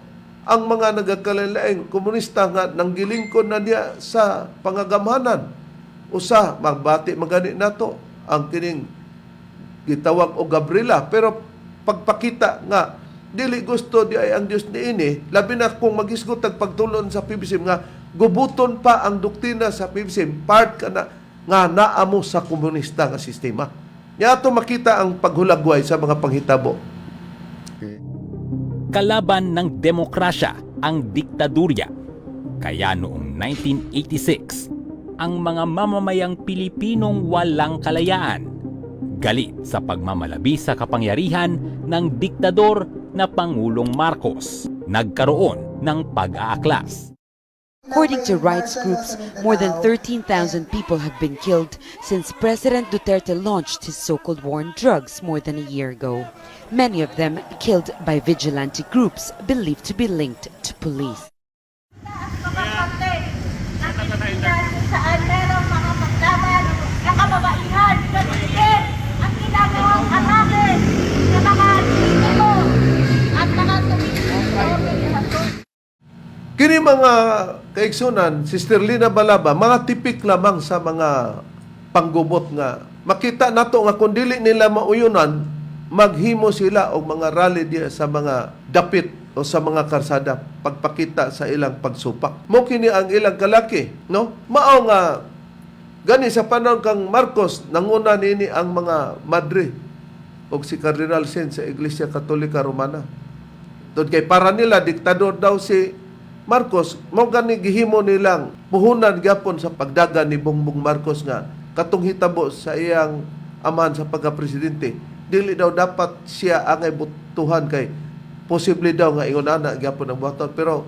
ang mga nagakalain komunista nga nanggilingkod na niya sa pangagamhanan. Usa magbati magani nato ang kining gitawag og Gabriela, pero pagpakita nga dili gusto di ay ang Dios niini, labi na kung magisgot ang pagtulon sa PBCM nga gubuton pa ang doktrina sa PBCM, part ka na nga naamo sa komunista nga sistema. Nya ato makita ang paghulagway sa mga panghitabo. Kalaban ng demokrasya ang diktadurya. Kaya noong 1986, ang mga mamamayang Pilipinong walang kalayaan, galit sa pagmamalabi sa kapangyarihan ng diktador na Pangulong Marcos, nagkaroon ng pag-aaklas. According to rights groups, more than 13,000 people have been killed since President Duterte launched his so-called war on drugs more than a year ago. Many of them killed by vigilante groups believed to be linked to police. Mga parte ng Pilipinas kung saan merong mga paglaban ng kababaihan. Ganun din ang ginagawang atake sa mga politiko at mga tumitingin sa organisasyon. Kini mga kaigsunan, Sister Lina Balaba, mga tipik lamang sa mga panggubot nga makita nato nga kung dili nila mauyunan, maghimo sila og mga rally diya sa mga dapit o sa mga karsada pagpakita sa ilang pagsupak. Mo kini ang ilang kalaki, no? Mao nga gani sa panahon kang Marcos, nanguna nini ang mga madre og si Cardinal Sin sa Iglesia Katolika Romana. Tungod kay para nila diktador daw si Marcos, mao gani gihimo nilang puhunan gyapon sa pagdagan ni Bongbong Marcos nga katong hitabo sa iyang amahan sa pagka-presidente. Dili daw dapat siya angay butuhan kay posible daw nga ingon ana gyapon ang buhaton, pero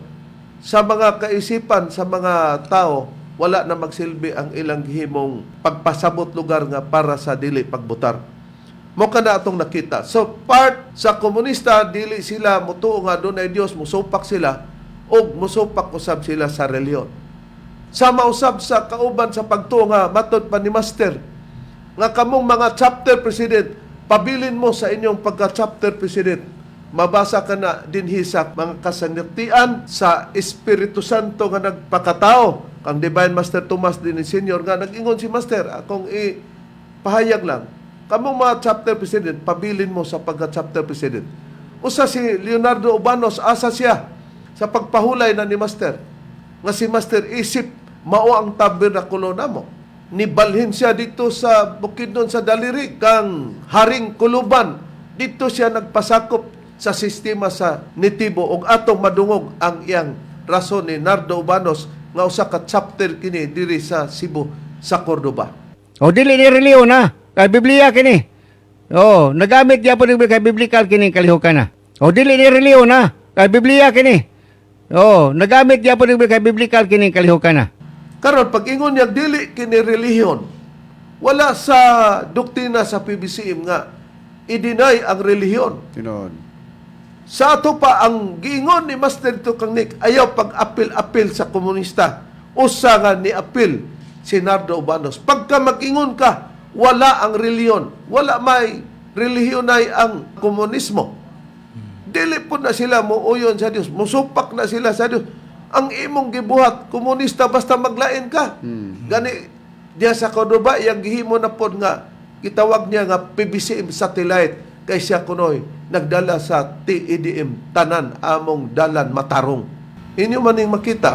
sa mga kaisipan sa mga tao, wala na magsilbi ang ilang gihimong pagpasabot lugar nga para sa dili pagbutar. Mo kana atong nakita. So part sa komunista, dili sila mutuo nga dunay Dios, musupak sila og musupak usab sila sa relihiyon. Sama usab sa kauban sa pagtuo nga matod pa ni Master nga kamong mga chapter president, pabilin mo sa inyong pagka-chapter president. Mabasa ka na dinhi sa mga kasanatian sa Espiritu Santo nga nagpakatao kang Divine Master Tomas din Senior nga nag-ingon si Master, akong i pahayag lang. Kamong mga chapter president, pabilin mo sa pagka-chapter president. Usa si Leonardo Ubanos, asa siya sa pagpahulay na ni Master. Nga si Master isip, mao ang tabernakulo namo. Nibalhin siya dito sa Bukidnon sa Daliri, kang Haring Kuluban. Dito siya nagpasakop sa sistema sa nitibo ug atong madungog ang iyang rason ni Nardo Ubanos nga usa ka chapter kini diri sa Cebu sa Cordoba. O dili ni reliyon ha. Kay Biblia kini. O nagamit gyapon ni kay biblical kini kalihukan na. O dili ni reliyon ha. Kay Biblia kini. O nagamit gyapon ni kay biblical kini kalihukan na. Karon pag ingon niya dili kini relihiyon, wala sa doktrina sa PBCM nga i-deny ang relihiyon. Tinuod. Sa ato pa ang giingon ni Master to kang Nick, ayaw pag-apil-apil sa komunista. Usa nga ni apil si Nardo Ubanos. Pagka mag-ingon ka, wala ang relihiyon. Wala may relihiyon ay ang komunismo. Dili po na sila muuyon sa Dios, musupak na sila sa Dios. Ang imong gibuhat, komunista basta maglain ka. Gani diya sa Cordoba, iyang gihimo na pod nga gitawag niya nga PBCM satellite kay siya kunoy nagdala sa TEDM tanan among dalan matarong. Inyo man ning makita.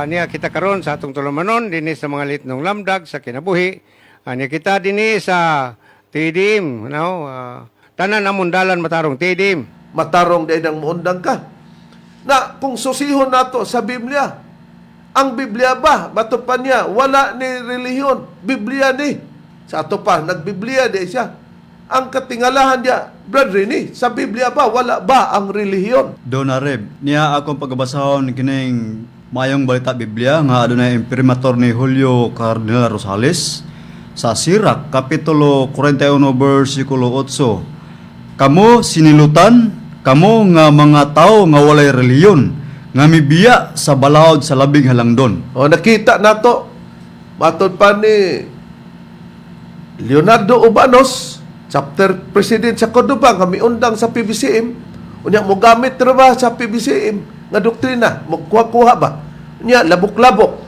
Niya kita karon sa atong tulumanon dinhi sa mga litnong lamdag sa kinabuhi. Niya kita dinhi sa TDM, no? Tanan among dalan matarong TDM. Matarong dahil ang muundang ka. Na kung susihon nato sa Biblia, ang Biblia ba, bato pa niya, wala ni relihiyon, Biblia ni. Sa ato pa, nagbiblia di siya. Ang katingalahan niya, Brad Rene, sa Biblia ba, wala ba ang relihiyon? Donareb, niya akong pagkabasahon kining mayong balita Biblia nga adunay imprimatur ni Julio Cardinal Rosales sa Sirach kapitulo 41 bersikulo 8. Kamo sinilutan, kamo nga mga tao nga walay reliyon, nga mibiya sa balaod sa labing halangdon. O nakita nato, matod pa ni Leonardo Ubanos, chapter president sa Cordoba, nga miundang sa PBCM, unya mo gamit ra ba sa PBCM nga doktrina, mo kuha ba? Unya labok-labok.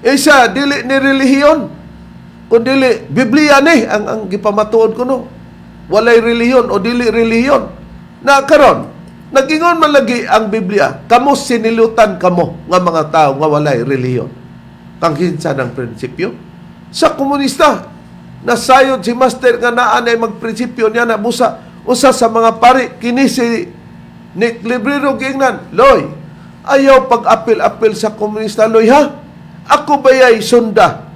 Isa dili ni relihiyon, kun dili Biblia ni ang gipamatuod ko no. Walay relihiyon o dili relihiyon. Na karon, nagingon man lagi ang Biblia, kamo sinilutan kamo nga mga tao nga walay relihiyon. Kang kinsa ng prinsipyo? Sa komunista, nasayod si Master nga naa nay magprinsipyo niya na busa usa sa mga pari kini si Nick Librero giingnan, "Loy, ayaw pag-apil-apil sa komunista, Loy, ha? Ako bayay sunda?"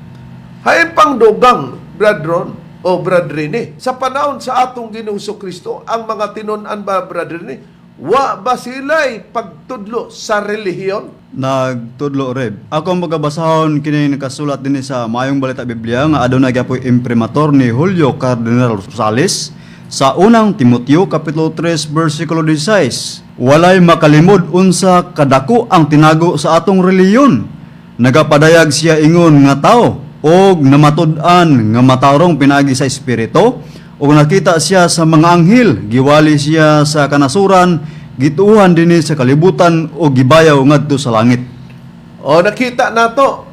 Hain pang dugang, Brad Ron o Brad Rene. Sa panahon sa atong Ginoong Kristo, ang mga tinun-an ba, Brad Rene, wa ba sila'y pagtudlo sa relihiyon? Nagtudlo reb. Ako ang pagkabasahon kini nakasulat dinhi sa Mayong Balita Biblia nga adunay gyapoy imprimatur ni Julio Cardinal Rosales sa unang Timoteo kapitulo 3 bersikulo 16. Walay makalimod unsa kadako ang tinago sa atong reliyon. Nagapadayag siya ingon nga tao og namatud-an nga matarong pinaagi sa espiritu ug nakita siya sa mga anghel, giwali siya sa kanasuran, gituohan dinhi sa kalibutan o gibayaw ngadto sa langit. O nakita nato,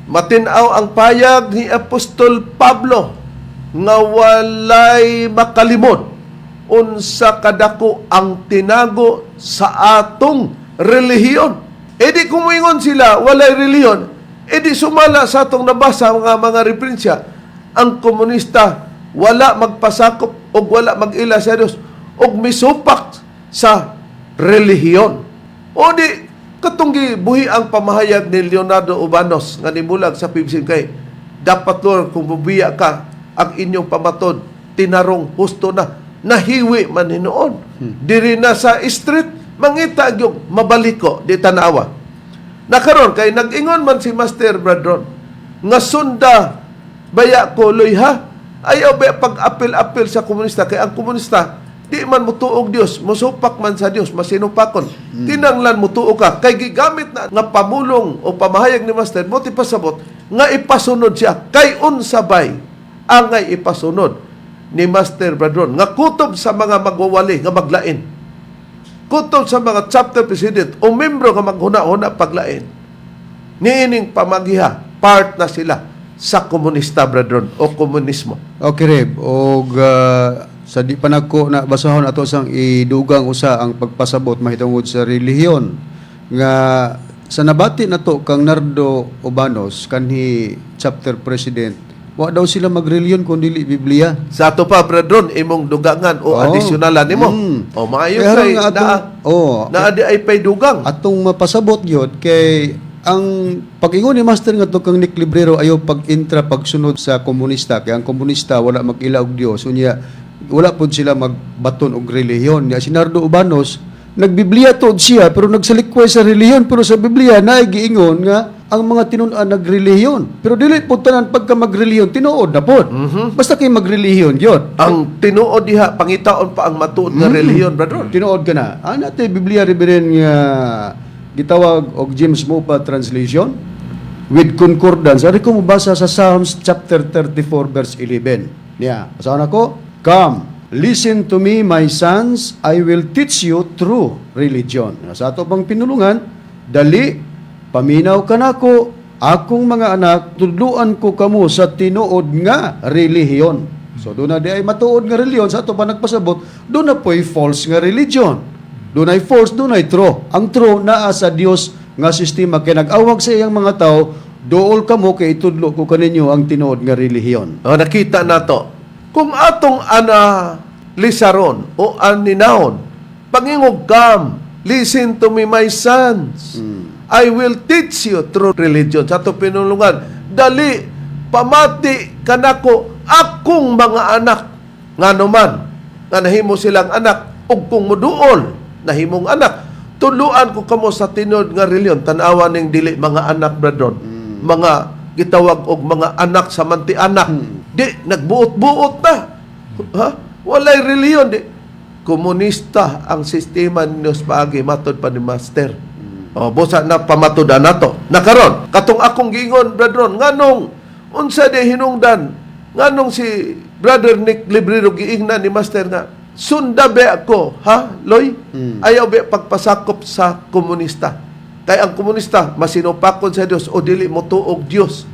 matinaw ang payag ni Apostol Pablo nga walay makalimod unsa kadako ang tinago sa atong relihiyon. E di kumuingon sila walay relihiyon, e di sumala sa atong nabasa mga mga referensya, ang komunista wala magpasakop og wala mag-ila sa Dios og misupak sa relihiyon. O di katong gibuhi ang pamahayag ni Leonardo Ubanos nga nibulag sa PBCM kay dapat, Lord, kung bubiya ka ang inyong pamatod tinarong husto na nahiwi man hinuon. Diri na sa street mangita gyud mabaliko di tanawa. Nakaron kay nag-ingon man si Master Bradron nga sunda baya ko, Loy, ha? Ayaw ba pag-apil-apil sa komunista kay ang komunista di man mutuog Dios, musupak man sa Dios, masinupakon. Kinanglan mutuo ka kay gigamit na nga pamulong o pamahayag ni Master mo ti pasabot nga ipasunod siya kay unsa bay angay ipasunod ni Master Bradron nga kutob sa mga magwawali nga maglain, kutob sa mga chapter president o membro nga maghuna-huna paglain niining pamagiha, part na sila. sa komunista, brethren, o komunismo. Okay, Reb. Og sa di pa nako na basahon ato sang idugang usa ang pagpasabot mahitungod sa relihiyon nga sa nabati nato kang Nardo Obanos, kanhi chapter president, wa daw sila magreliyon kun dili Biblia. Sa ato pa, brethren, imong dugangan o Oo. adisyonalan nimo. O maayo Kaya kay nga atong, naa, naa di ay pay dugang. Atong mapasabot gyud kay ang pag-ingon ni Master nga kang Nick Librero ayaw pag-intra pagsunod sa komunista, kay ang komunista wala mag-ila og Dios, unya wala pud sila magbaton og relihiyon. Nya si Nardo Ubanos nagbiblia tuod siya pero nagsalikway sa relihiyon, pero sa Biblia naay giingon nga ang mga tinun-an nagrelihiyon, pero dili pud tanan pagka magrelihiyon tinuod na pod. Basta kay magrelihiyon gyud. Ang tinuod diha, pangitaon pa ang matuod nga relihiyon, brethren. Tinuod ka na. Ana te Biblia Reverend nga gitawag og James Mopa translation with concordance. Ari ko mobasa sa Psalms chapter 34 verse 11. Niya, basahon ako. "Come, listen to me, my sons, I will teach you true religion." Sa ato bang pinulungan, "Dali, paminaw kanako, akong mga anak, tudluan ko kamo sa tinuod nga relihiyon." So doon na di ay matuod nga relihiyon sa ato pa nagpasabot, doon na po'y false nga religion. Doon ay false, doon ay true. Ang true naa sa Dios nga sistema kay nag-awag sa iyang mga tao, "Duol kamo kay itudlo ko kaninyo ang tinuod nga relihiyon." O, nakita nato. Kung atong ana lisaron o aninahon, pangingog, "Come, listen to me, my sons. I will teach you true religion." Sa ato pinulungan, "Dali, pamati kanako, akong mga anak." Ngano man nga nahimo silang anak, ug kung muduol, nahimong anak, "Tuluan ko kamo sa tinuod nga relihiyon." Tanawa ning dili mga anak, brethren. Mga gitawag og mga anak sa manti anak. Di nagbuot-buot na. Ha? Walay relihiyon di. Komunista ang sistema ni Dios paagi matod pa ni Master. O busa na pamatudan nato. Nakaron, katong akong giingon, brethren, nganong unsa di hinungdan, nganong si Brother Nick Librero giingnan ni Master nga sunda be ako, ha, Loy? Ayaw be pagpasakop sa komunista. Kay ang komunista masinupakon sa Dios o dili mo tuog Dios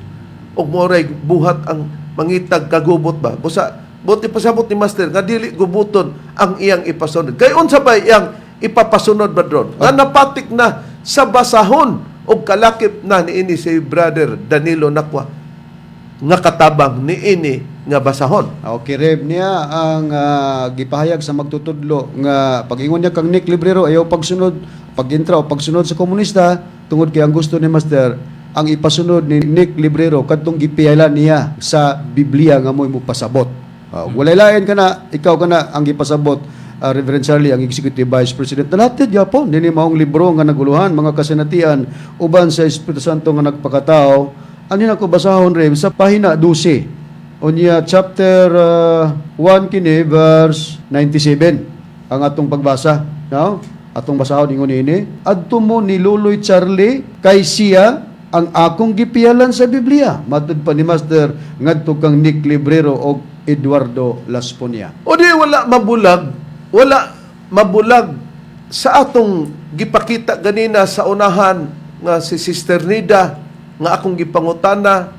og moray buhat ang mangitag kagubot ba. Busa buti pasabot ni Master nga dili gubuton ang iyang ipasunod. Kay unsa ba iyang ipapasunod, brethren? Nga napatik na sa basahon og kalakip na niini si Brother Danilo Nakwa nga katabang niini nga basahon. Okay, Reb, niya ang gipahayag sa magtutudlo nga pag-ingon niya kang Nick Librero ayaw pagsunod, pag-intra o pagsunod sa komunista tungod kay ang gusto ni Master ang ipasunod ni Nick Librero kadtong gipiyalan niya sa Biblia nga mo'y mopasabot. Walay lain kana, ikaw kana ang gipasabot, Reverend Charlie, ang Executive Vice President. Nalatid yapon dinhi maong libro nga naguluhan mga kasinatian uban sa Espiritu Santo nga nagpakatao. Ani nako basahon, Rev, sa pahina 12. Unya chapter 1 kini verse 97 ang atong pagbasa. No? Atong basahon ingon ini. "Adto mo ni Luloy Charlie kay siya ang akong gipiyalan sa Biblia." Matud pa ni Master ngadto kang Nick Librero og Eduardo Lasponia. O di wala mabulag sa atong gipakita ganina sa unahan nga si Sister Nida nga akong gipangutana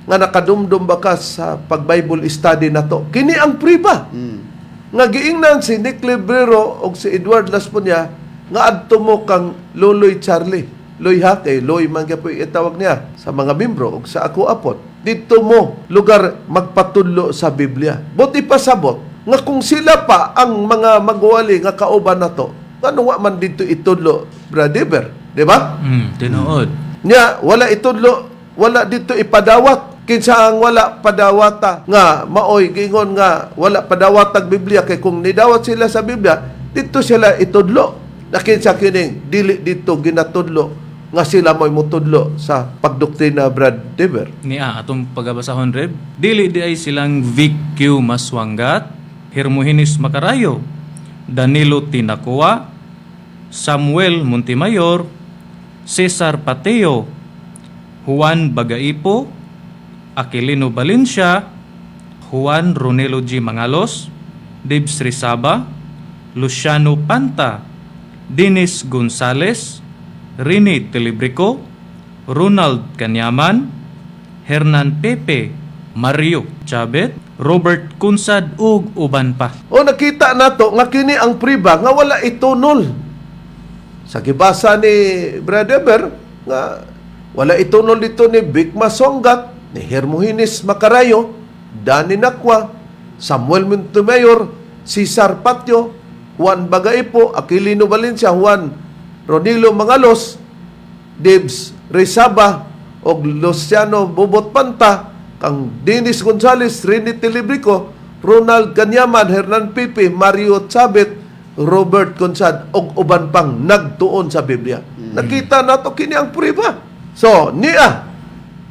nga nakadumdum ba ka sa pag-Bible study na to. Kini ang priba. Nga giingnan si Nick Librero og si Edward Lasponia nga adto mo kang Loloy Charlie. Loy ha, kay Loy man gyud itawag niya sa mga membro og sa ako apot. Dito mo lugar magpatudlo sa Biblia. Buti pasabot nga kung sila pa ang mga magwali nga kauban nato, ngano wa man dito itudlo, Brother, di ba? Tinuod. Nya wala itudlo, wala dito ipadawat. Kinsa ang wala padawata nga maoy gingon nga wala padawatag Biblia, kay kung nidawat sila sa Biblia, dito sila itudlo. Na kinsa kining dili dito ginatudlo nga sila mo'y mutudlo sa pagdoktrina, Brad Dever? Niya atong pagabasahon, Reb. Dili di ay silang Vic Q Maswanggat, Hermogenes Macarayo, Danilo Tinacoa, Samuel Montemayor, Cesar Pateo, Juan Bagaipo, Aquilino Valencia, Juan Ronelo G. Mangalos, Dibs Rizaba, Luciano Panta, Dennis Gonzales, Rene Telibrico, Ronald Kanyaman, Hernan Pepe, Mario Chabet, Robert Kunsad ug uban pa. O nakita nato nga kini ang priba nga wala itunol. Sa gibasa ni Brad Eber nga wala itunol dito ni Vic Masongat, ni Hermogenes Macarayo, Danny Nakwa, Samuel Montemayor, Cesar Patio, Juan Bagaipo, Aquilino Valencia, Juan Ronilo Mangalos, Dibs Rizaba, og Luciano Bobot Panta, kang Dennis Gonzales, Rene Tilibrico, Ronald Ganyaman, Hernan Pipe, Mario Chabet, Robert Consad, og uban pang nagtuon sa Biblia. Nakita nato kini ang prueba. So, niya,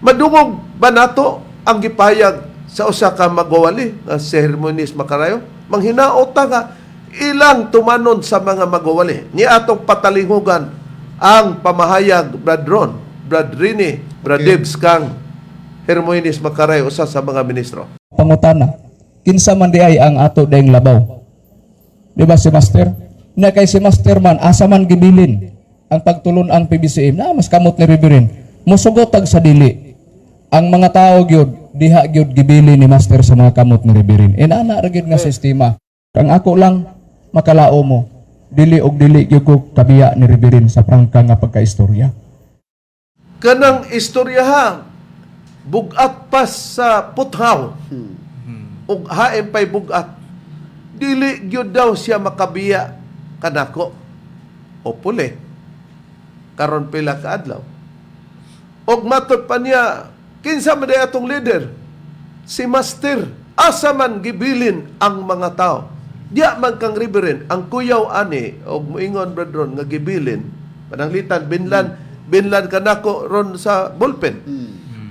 madungog ba nato ang gipahayag sa usa ka magwawali nga si Hermogenes Macarayo? Manghinaot ta nga ilang tumanon sa mga magwawali. Ni atong patalingugan ang pamahayag, Brad Ron, Brad Rini, Brad Dibs, kang Hermogenes Macarayo, usa sa mga ministro. Pangutana, kinsa man di ay ang ato dayng labaw? Di ba si Master? Na kay si Master man, asa man gibilin ang pagtulon ang PBCM na mas kamot ni Reverend. Musugot tag sa dili. Ang mga tao gyud diha gyud gibili ni Master sa mga kamot ni Reverend. Inana ra gyud nga sistema. Ang ako lang makalao mo, dili og dili gyud ko kabiya ni Reverend sa prangka nga pagkaistorya. Kanang istorya ha, bugat pa sa puthaw. Ug hain pa'y bugat. Dili gyud daw siya makabiya kanako. O puli. Karon pila ka adlaw. Og matod pa niya, kinsa man day atong leader? Si Master. Asa man gibilin ang mga tao. Diya man kang Reverend, ang kuyaw ani, og moingon, brethren, nga gibilin, pananglitan, binlan, binlan kanako ron sa bullpen.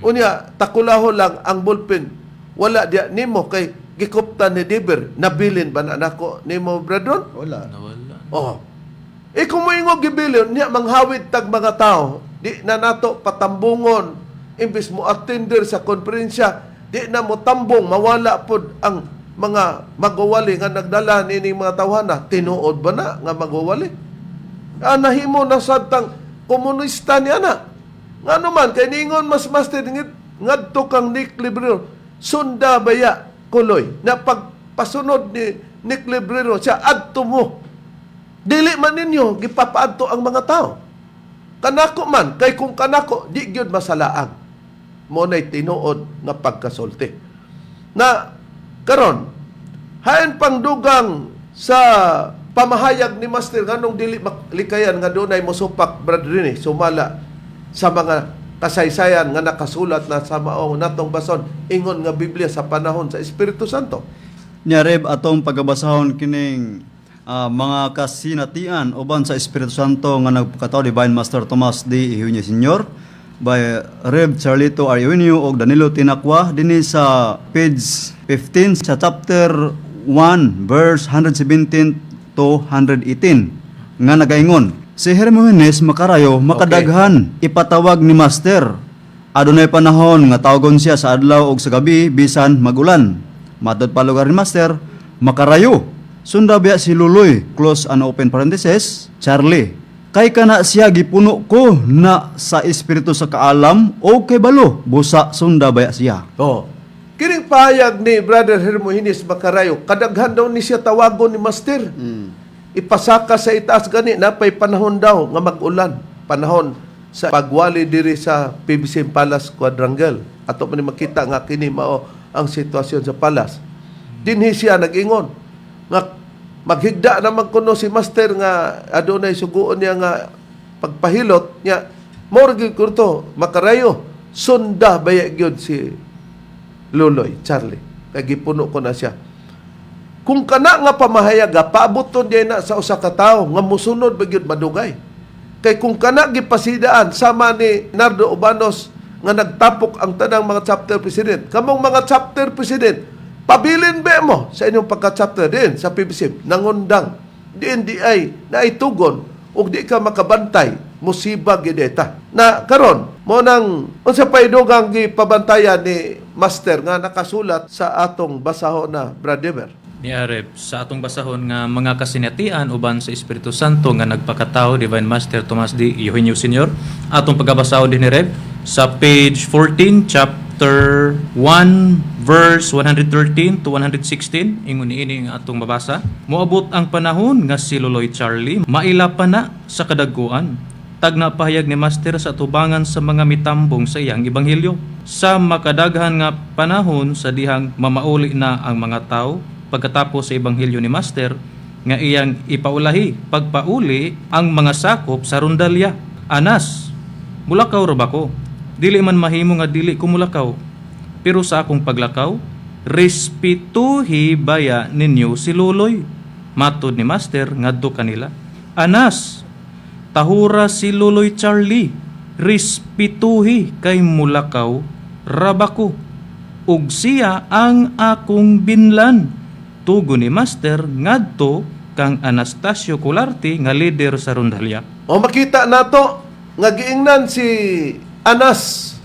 Unya, takulaho lang ang bullpen. Wala diya nimo kay gikuptan ni Diber, nabilin ba na nako nimo, brethren? Wala. Nawala. Oh. E kung moingon gibilin, niya manghawid tag mga tao, di na nato patambungon, imbis mo attender sa konferensya, di na mo tambong, mawala pod ang mga magwawali nga nagdala nining mga tawhana. Tinuod ba na nga magwawali? Ah, nahimo na sadtang komunista niya na. Nga naman, kay niingon mas master, ngadto kang Nick Librero, sunda baya kuloy. Na pagpasunod ni Nick Librero, siya adto mo. Dili man ninyo gipapaadto ang mga tao. Kanako man, kay kung kanako, di gyud masalaang. Mo na'y tinuod nga pagkasulti. Na karon, hain pang dugang sa pamahayag ni Master nganong dili maklikayan nga dunay mosupak, Brad Rene, sumala sa mga kasaysayan nga nakasulat na sa maong natong bason ingon nga Biblia sa panahon sa Espiritu Santo. Nya Reb, atong pagabasahon kining mga kasinatian uban sa Espiritu Santo nga nagpakatao Divine Master Tomas D. Eugenio Senior by Rev Charlito R. Eugenio og Danilo Tinakwa dinhi sa page 15 sa chapter 1 verse 117 to 118 nga nagaingon: Si Hermogenes Macarayo makadaghan ipatawag ni Master. Adunay panahon nga tawagon siya sa adlaw ug sa gabi bisan magulan. Matod pa lugar ni Master, "Makarayo. Sunda biya si Luloy," close and open parenthesis, "Charlie. Kay kana siya gipuno ko na sa espiritu sa kaalam o kay balo, busa sunda baya siya." Oh. Kining pahayag ni Brother Hermogenes Macarayo, kadaghan daw ni siya tawagon ni Master. Ipasaka sa itaas gani, napay panahon daw nga mag-ulan. Panahon sa pagwali diri sa PBC Palace Quadrangle. Ato man ni makita nga kini mao ang sitwasyon sa palace. Dinhi siya nag-ingon nga maghigda naman kuno si Master nga adunay suguon niya nga pagpahilot niya. Mao ra gyud to, "Makarayo, sunda baya gyud si Luloy, Charlie. Kay gipuno ko na siya." Kung kana nga pamahayaga, paaboton diay na sa usa ka tawo nga musunod ba gyud madugay. Kay kung kana gipasidaan sama ni Nardo Ubanos nga nagtapok ang tanang mga chapter president. Kamong mga chapter president, pabilin ba mo sa inyong pagka-chapter din sa PBC, nangundang, diin di ay naitugon ug di ka makabantay, musiba gyud eta. Na karon mo nang unsa pay dugang gipabantayan ni Master nga nakasulat sa atong basahon na, Brother? Ni Arep, sa atong basahon nga mga kasinatian uban sa Espiritu Santo nga nagpakatao Divine Master Tomas D. Eugenio Senior. Atong pagabasahon din ni Reb sa page 14, chapter chapter 1 verse 113 to 116, ingon niini ang atong mabasa. Moabot ang panahon nga si Loloy Charlie maila pa na sa kadaguan. Tagna pahayag ni Master sa tubangan sa mga mitambong sa iyang ebanghelyo. Sa makadaghan nga panahon sa dihang mamauli na ang mga tao pagkatapos sa ebanghelyo ni Master nga iyang ipaulahi pagpauli ang mga sakop sa rondalya. Anas, mulakaw ra ba ko? Dili man mahimo nga dili ko mulakaw. Pero sa akong paglakaw, respetuhi baya ninyo si Luloy. Matod ni Master ngadto kanila. Anas, tahura si Luloy Charlie. Respetuhi kay mulakaw ra ba ko. Ug siya ang akong binlan. Tugo ni Master ngadto kang Anastasio Colarte nga leader sa rondalya. O makita nato nga giingnan si Anas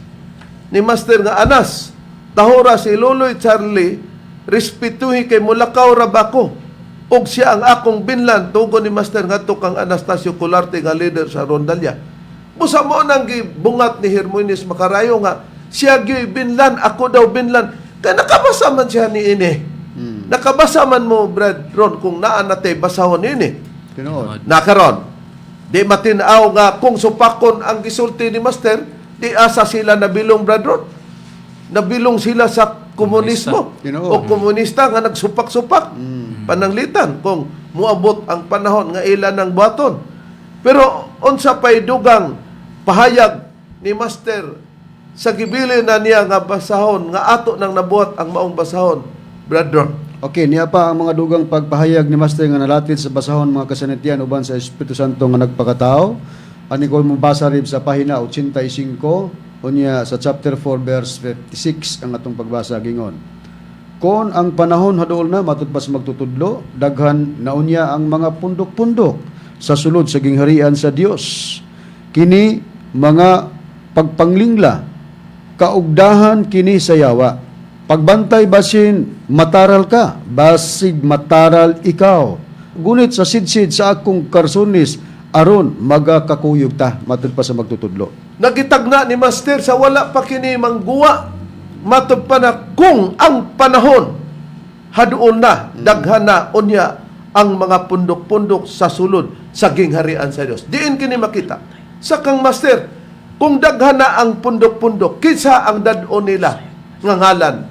ni Master nga, "Anas, tahura si Loloy Charlie, respetuhi kay mulakaw ra ba ko ug siya ang akong binlan," tugon ni Master ngadto kang Anastasio Colarte nga leader sa rondalya. Busa mo nang gibungat ni Hermoines Makarayo nga siya gyoy binlan, ako daw binlan, kay nakabasa man siya ni ini. Nakabasa man mo, Brad Ron, kung naa na tay basahon ini. Tinuod. Nakaron, di matinaw nga kung supakon ang gisulti ni Master, di asa sila nabilong, Brad Ron? Nabilong sila sa komunismo. Tinuod. O komunista nga nagsupak-supak. Pananglitan kung muabot ang panahon nga ila ng buhaton. Pero unsa pay dugang pahayag ni Master sa gibili na niya nga basahon nga ato nang nabuhat ang maong basahon, Brad Ron? Okay, niya pa ang mga dugang pagpahayag ni Master nga nalatid sa basahon, mga kasanitian uban sa Espiritu Santo nga nagpakatao. Ani ko mabasa rib sa pahina 85 unya sa chapter 4 verse 56 ang atong pagbasa, gingon. Kon ang panahon haduol na, matud pa sa magtutudlo, daghan naunya ang mga pundok-pundok sa sulod sa gingharian sa Dios. Kini mga pagpanglingla, kaugdahan kini sa yawa. Pagbantay basin mataral ka, basig mataral ikaw. Gunit sa sidsid sa akong karsunis aron magakakuyog ta, matud pa sa magtutudlo. Nagitagna ni Master sa wala pa kini mangguwa. Matod pa na kung ang panahon haduol na, daghan na unya ang mga pundok-pundok sa sulod sa gingharian sa Dios. Diin kini makita. Sa kang Master, kung daghan na ang pundok-pundok, kinsa ang dad-on nila nga ngalan,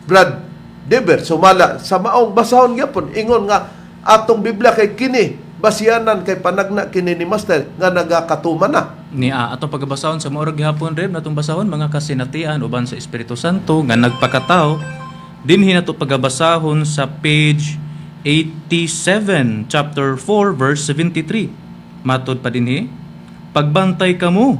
Brad Deber? Sumala sa maong basahon gyapon, ingon nga atong Biblia kay kini basianan kay panagna kini ni Master nga nagakatuman na. Ni atong pagabasahon sa maorag gihapon reb natong basahon, mga kasinatian uban sa Espiritu Santo nga nagpakatao, dinhi nato pagabasahon sa page 87, chapter 4 verse 73. Matod pa dinhi, "Pagbantay kamo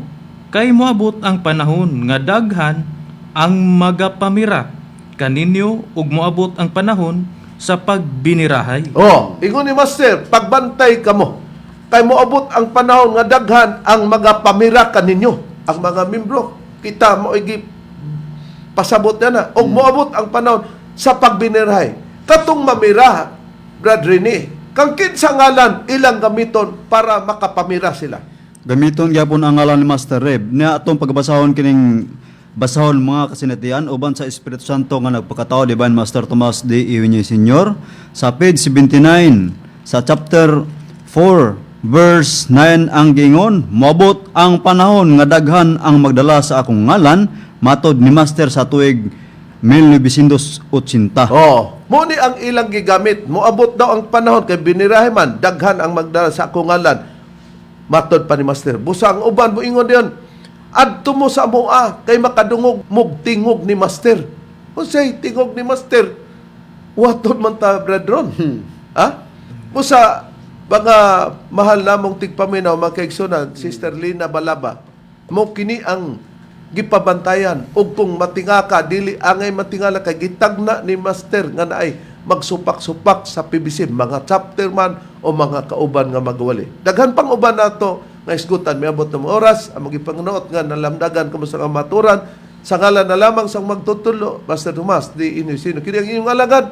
kay moabot ang panahon nga daghan ang magapamira kaninyo ug moabot ang panahon sa pagbinirahay." Oh, ingon ni Master, "Pagbantay kamo. Kay moabot ang panahon nga daghan ang magapamira kaninyo," ang mga membro. Kita mo igi pasabot na na. Og moabot ang panahon sa pagbinirahay. Katong mamira, Brad Rene, kang kinsa ngalan ilang gamiton para makapamira sila? Gamiton gyapon ang ngalan ni Master Reb. Niya atong pagbasahon kining basahon, mga kasinatian uban sa Espiritu Santo nga nagpakatao, Divine Master Tomas D. Eugenio Senior, sa page 79 sa chapter 4 verse 9 ang gingon, "Moabot ang panahon nga daghan ang magdala sa akong ngalan," matod ni Master sa tuig 1980. Oh, mo ni ang ilang gigamit. Moabot daw ang panahon kay binirahe man, daghan ang magdala sa akong ngalan. Matod pa ni Master. Busa ang uban moingon diyon, "Adto mo sa amoa kay makadungog mog tingog ni Master." Unsay tingog ni Master? Waton man ta, brethren. Ha? Busa mga mahal namong tigpaminaw, mga kaigsunan, Sister Lina Balaba, mo kini ang gipabantayan og kung matinga ka, dili angay matingala kay gitagna ni Master nga naay magsupak-supak sa PBC, mga chapter man o mga kauban nga magwali. Daghan pang uban nato nga isgutan, miabot ng oras ang magipanganuot nga nalamdagan kamo sa kamaturan sa ngalan na lamang sang magtutulo, Master Tomas D. Inisino. Kini ang inyong alagad,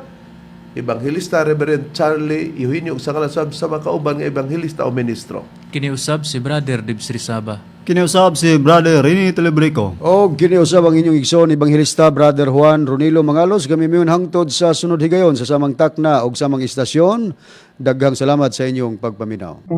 Ebanghelista Reverend Charlie Eugenio sa ngalan sa mga kauban nga ebanghelista o ministro. Kiniusab si Brother Dibs Rizaba. Kiniusab si Brother Rene Telebrico. O kiniusab ang inyong igsoon Ebanghelista Brother Juan Ronilo Mangalos kami miyon hangtod sa sunod higayon sa samang takna og samang istasyon. Daghang salamat sa inyong pagpaminaw.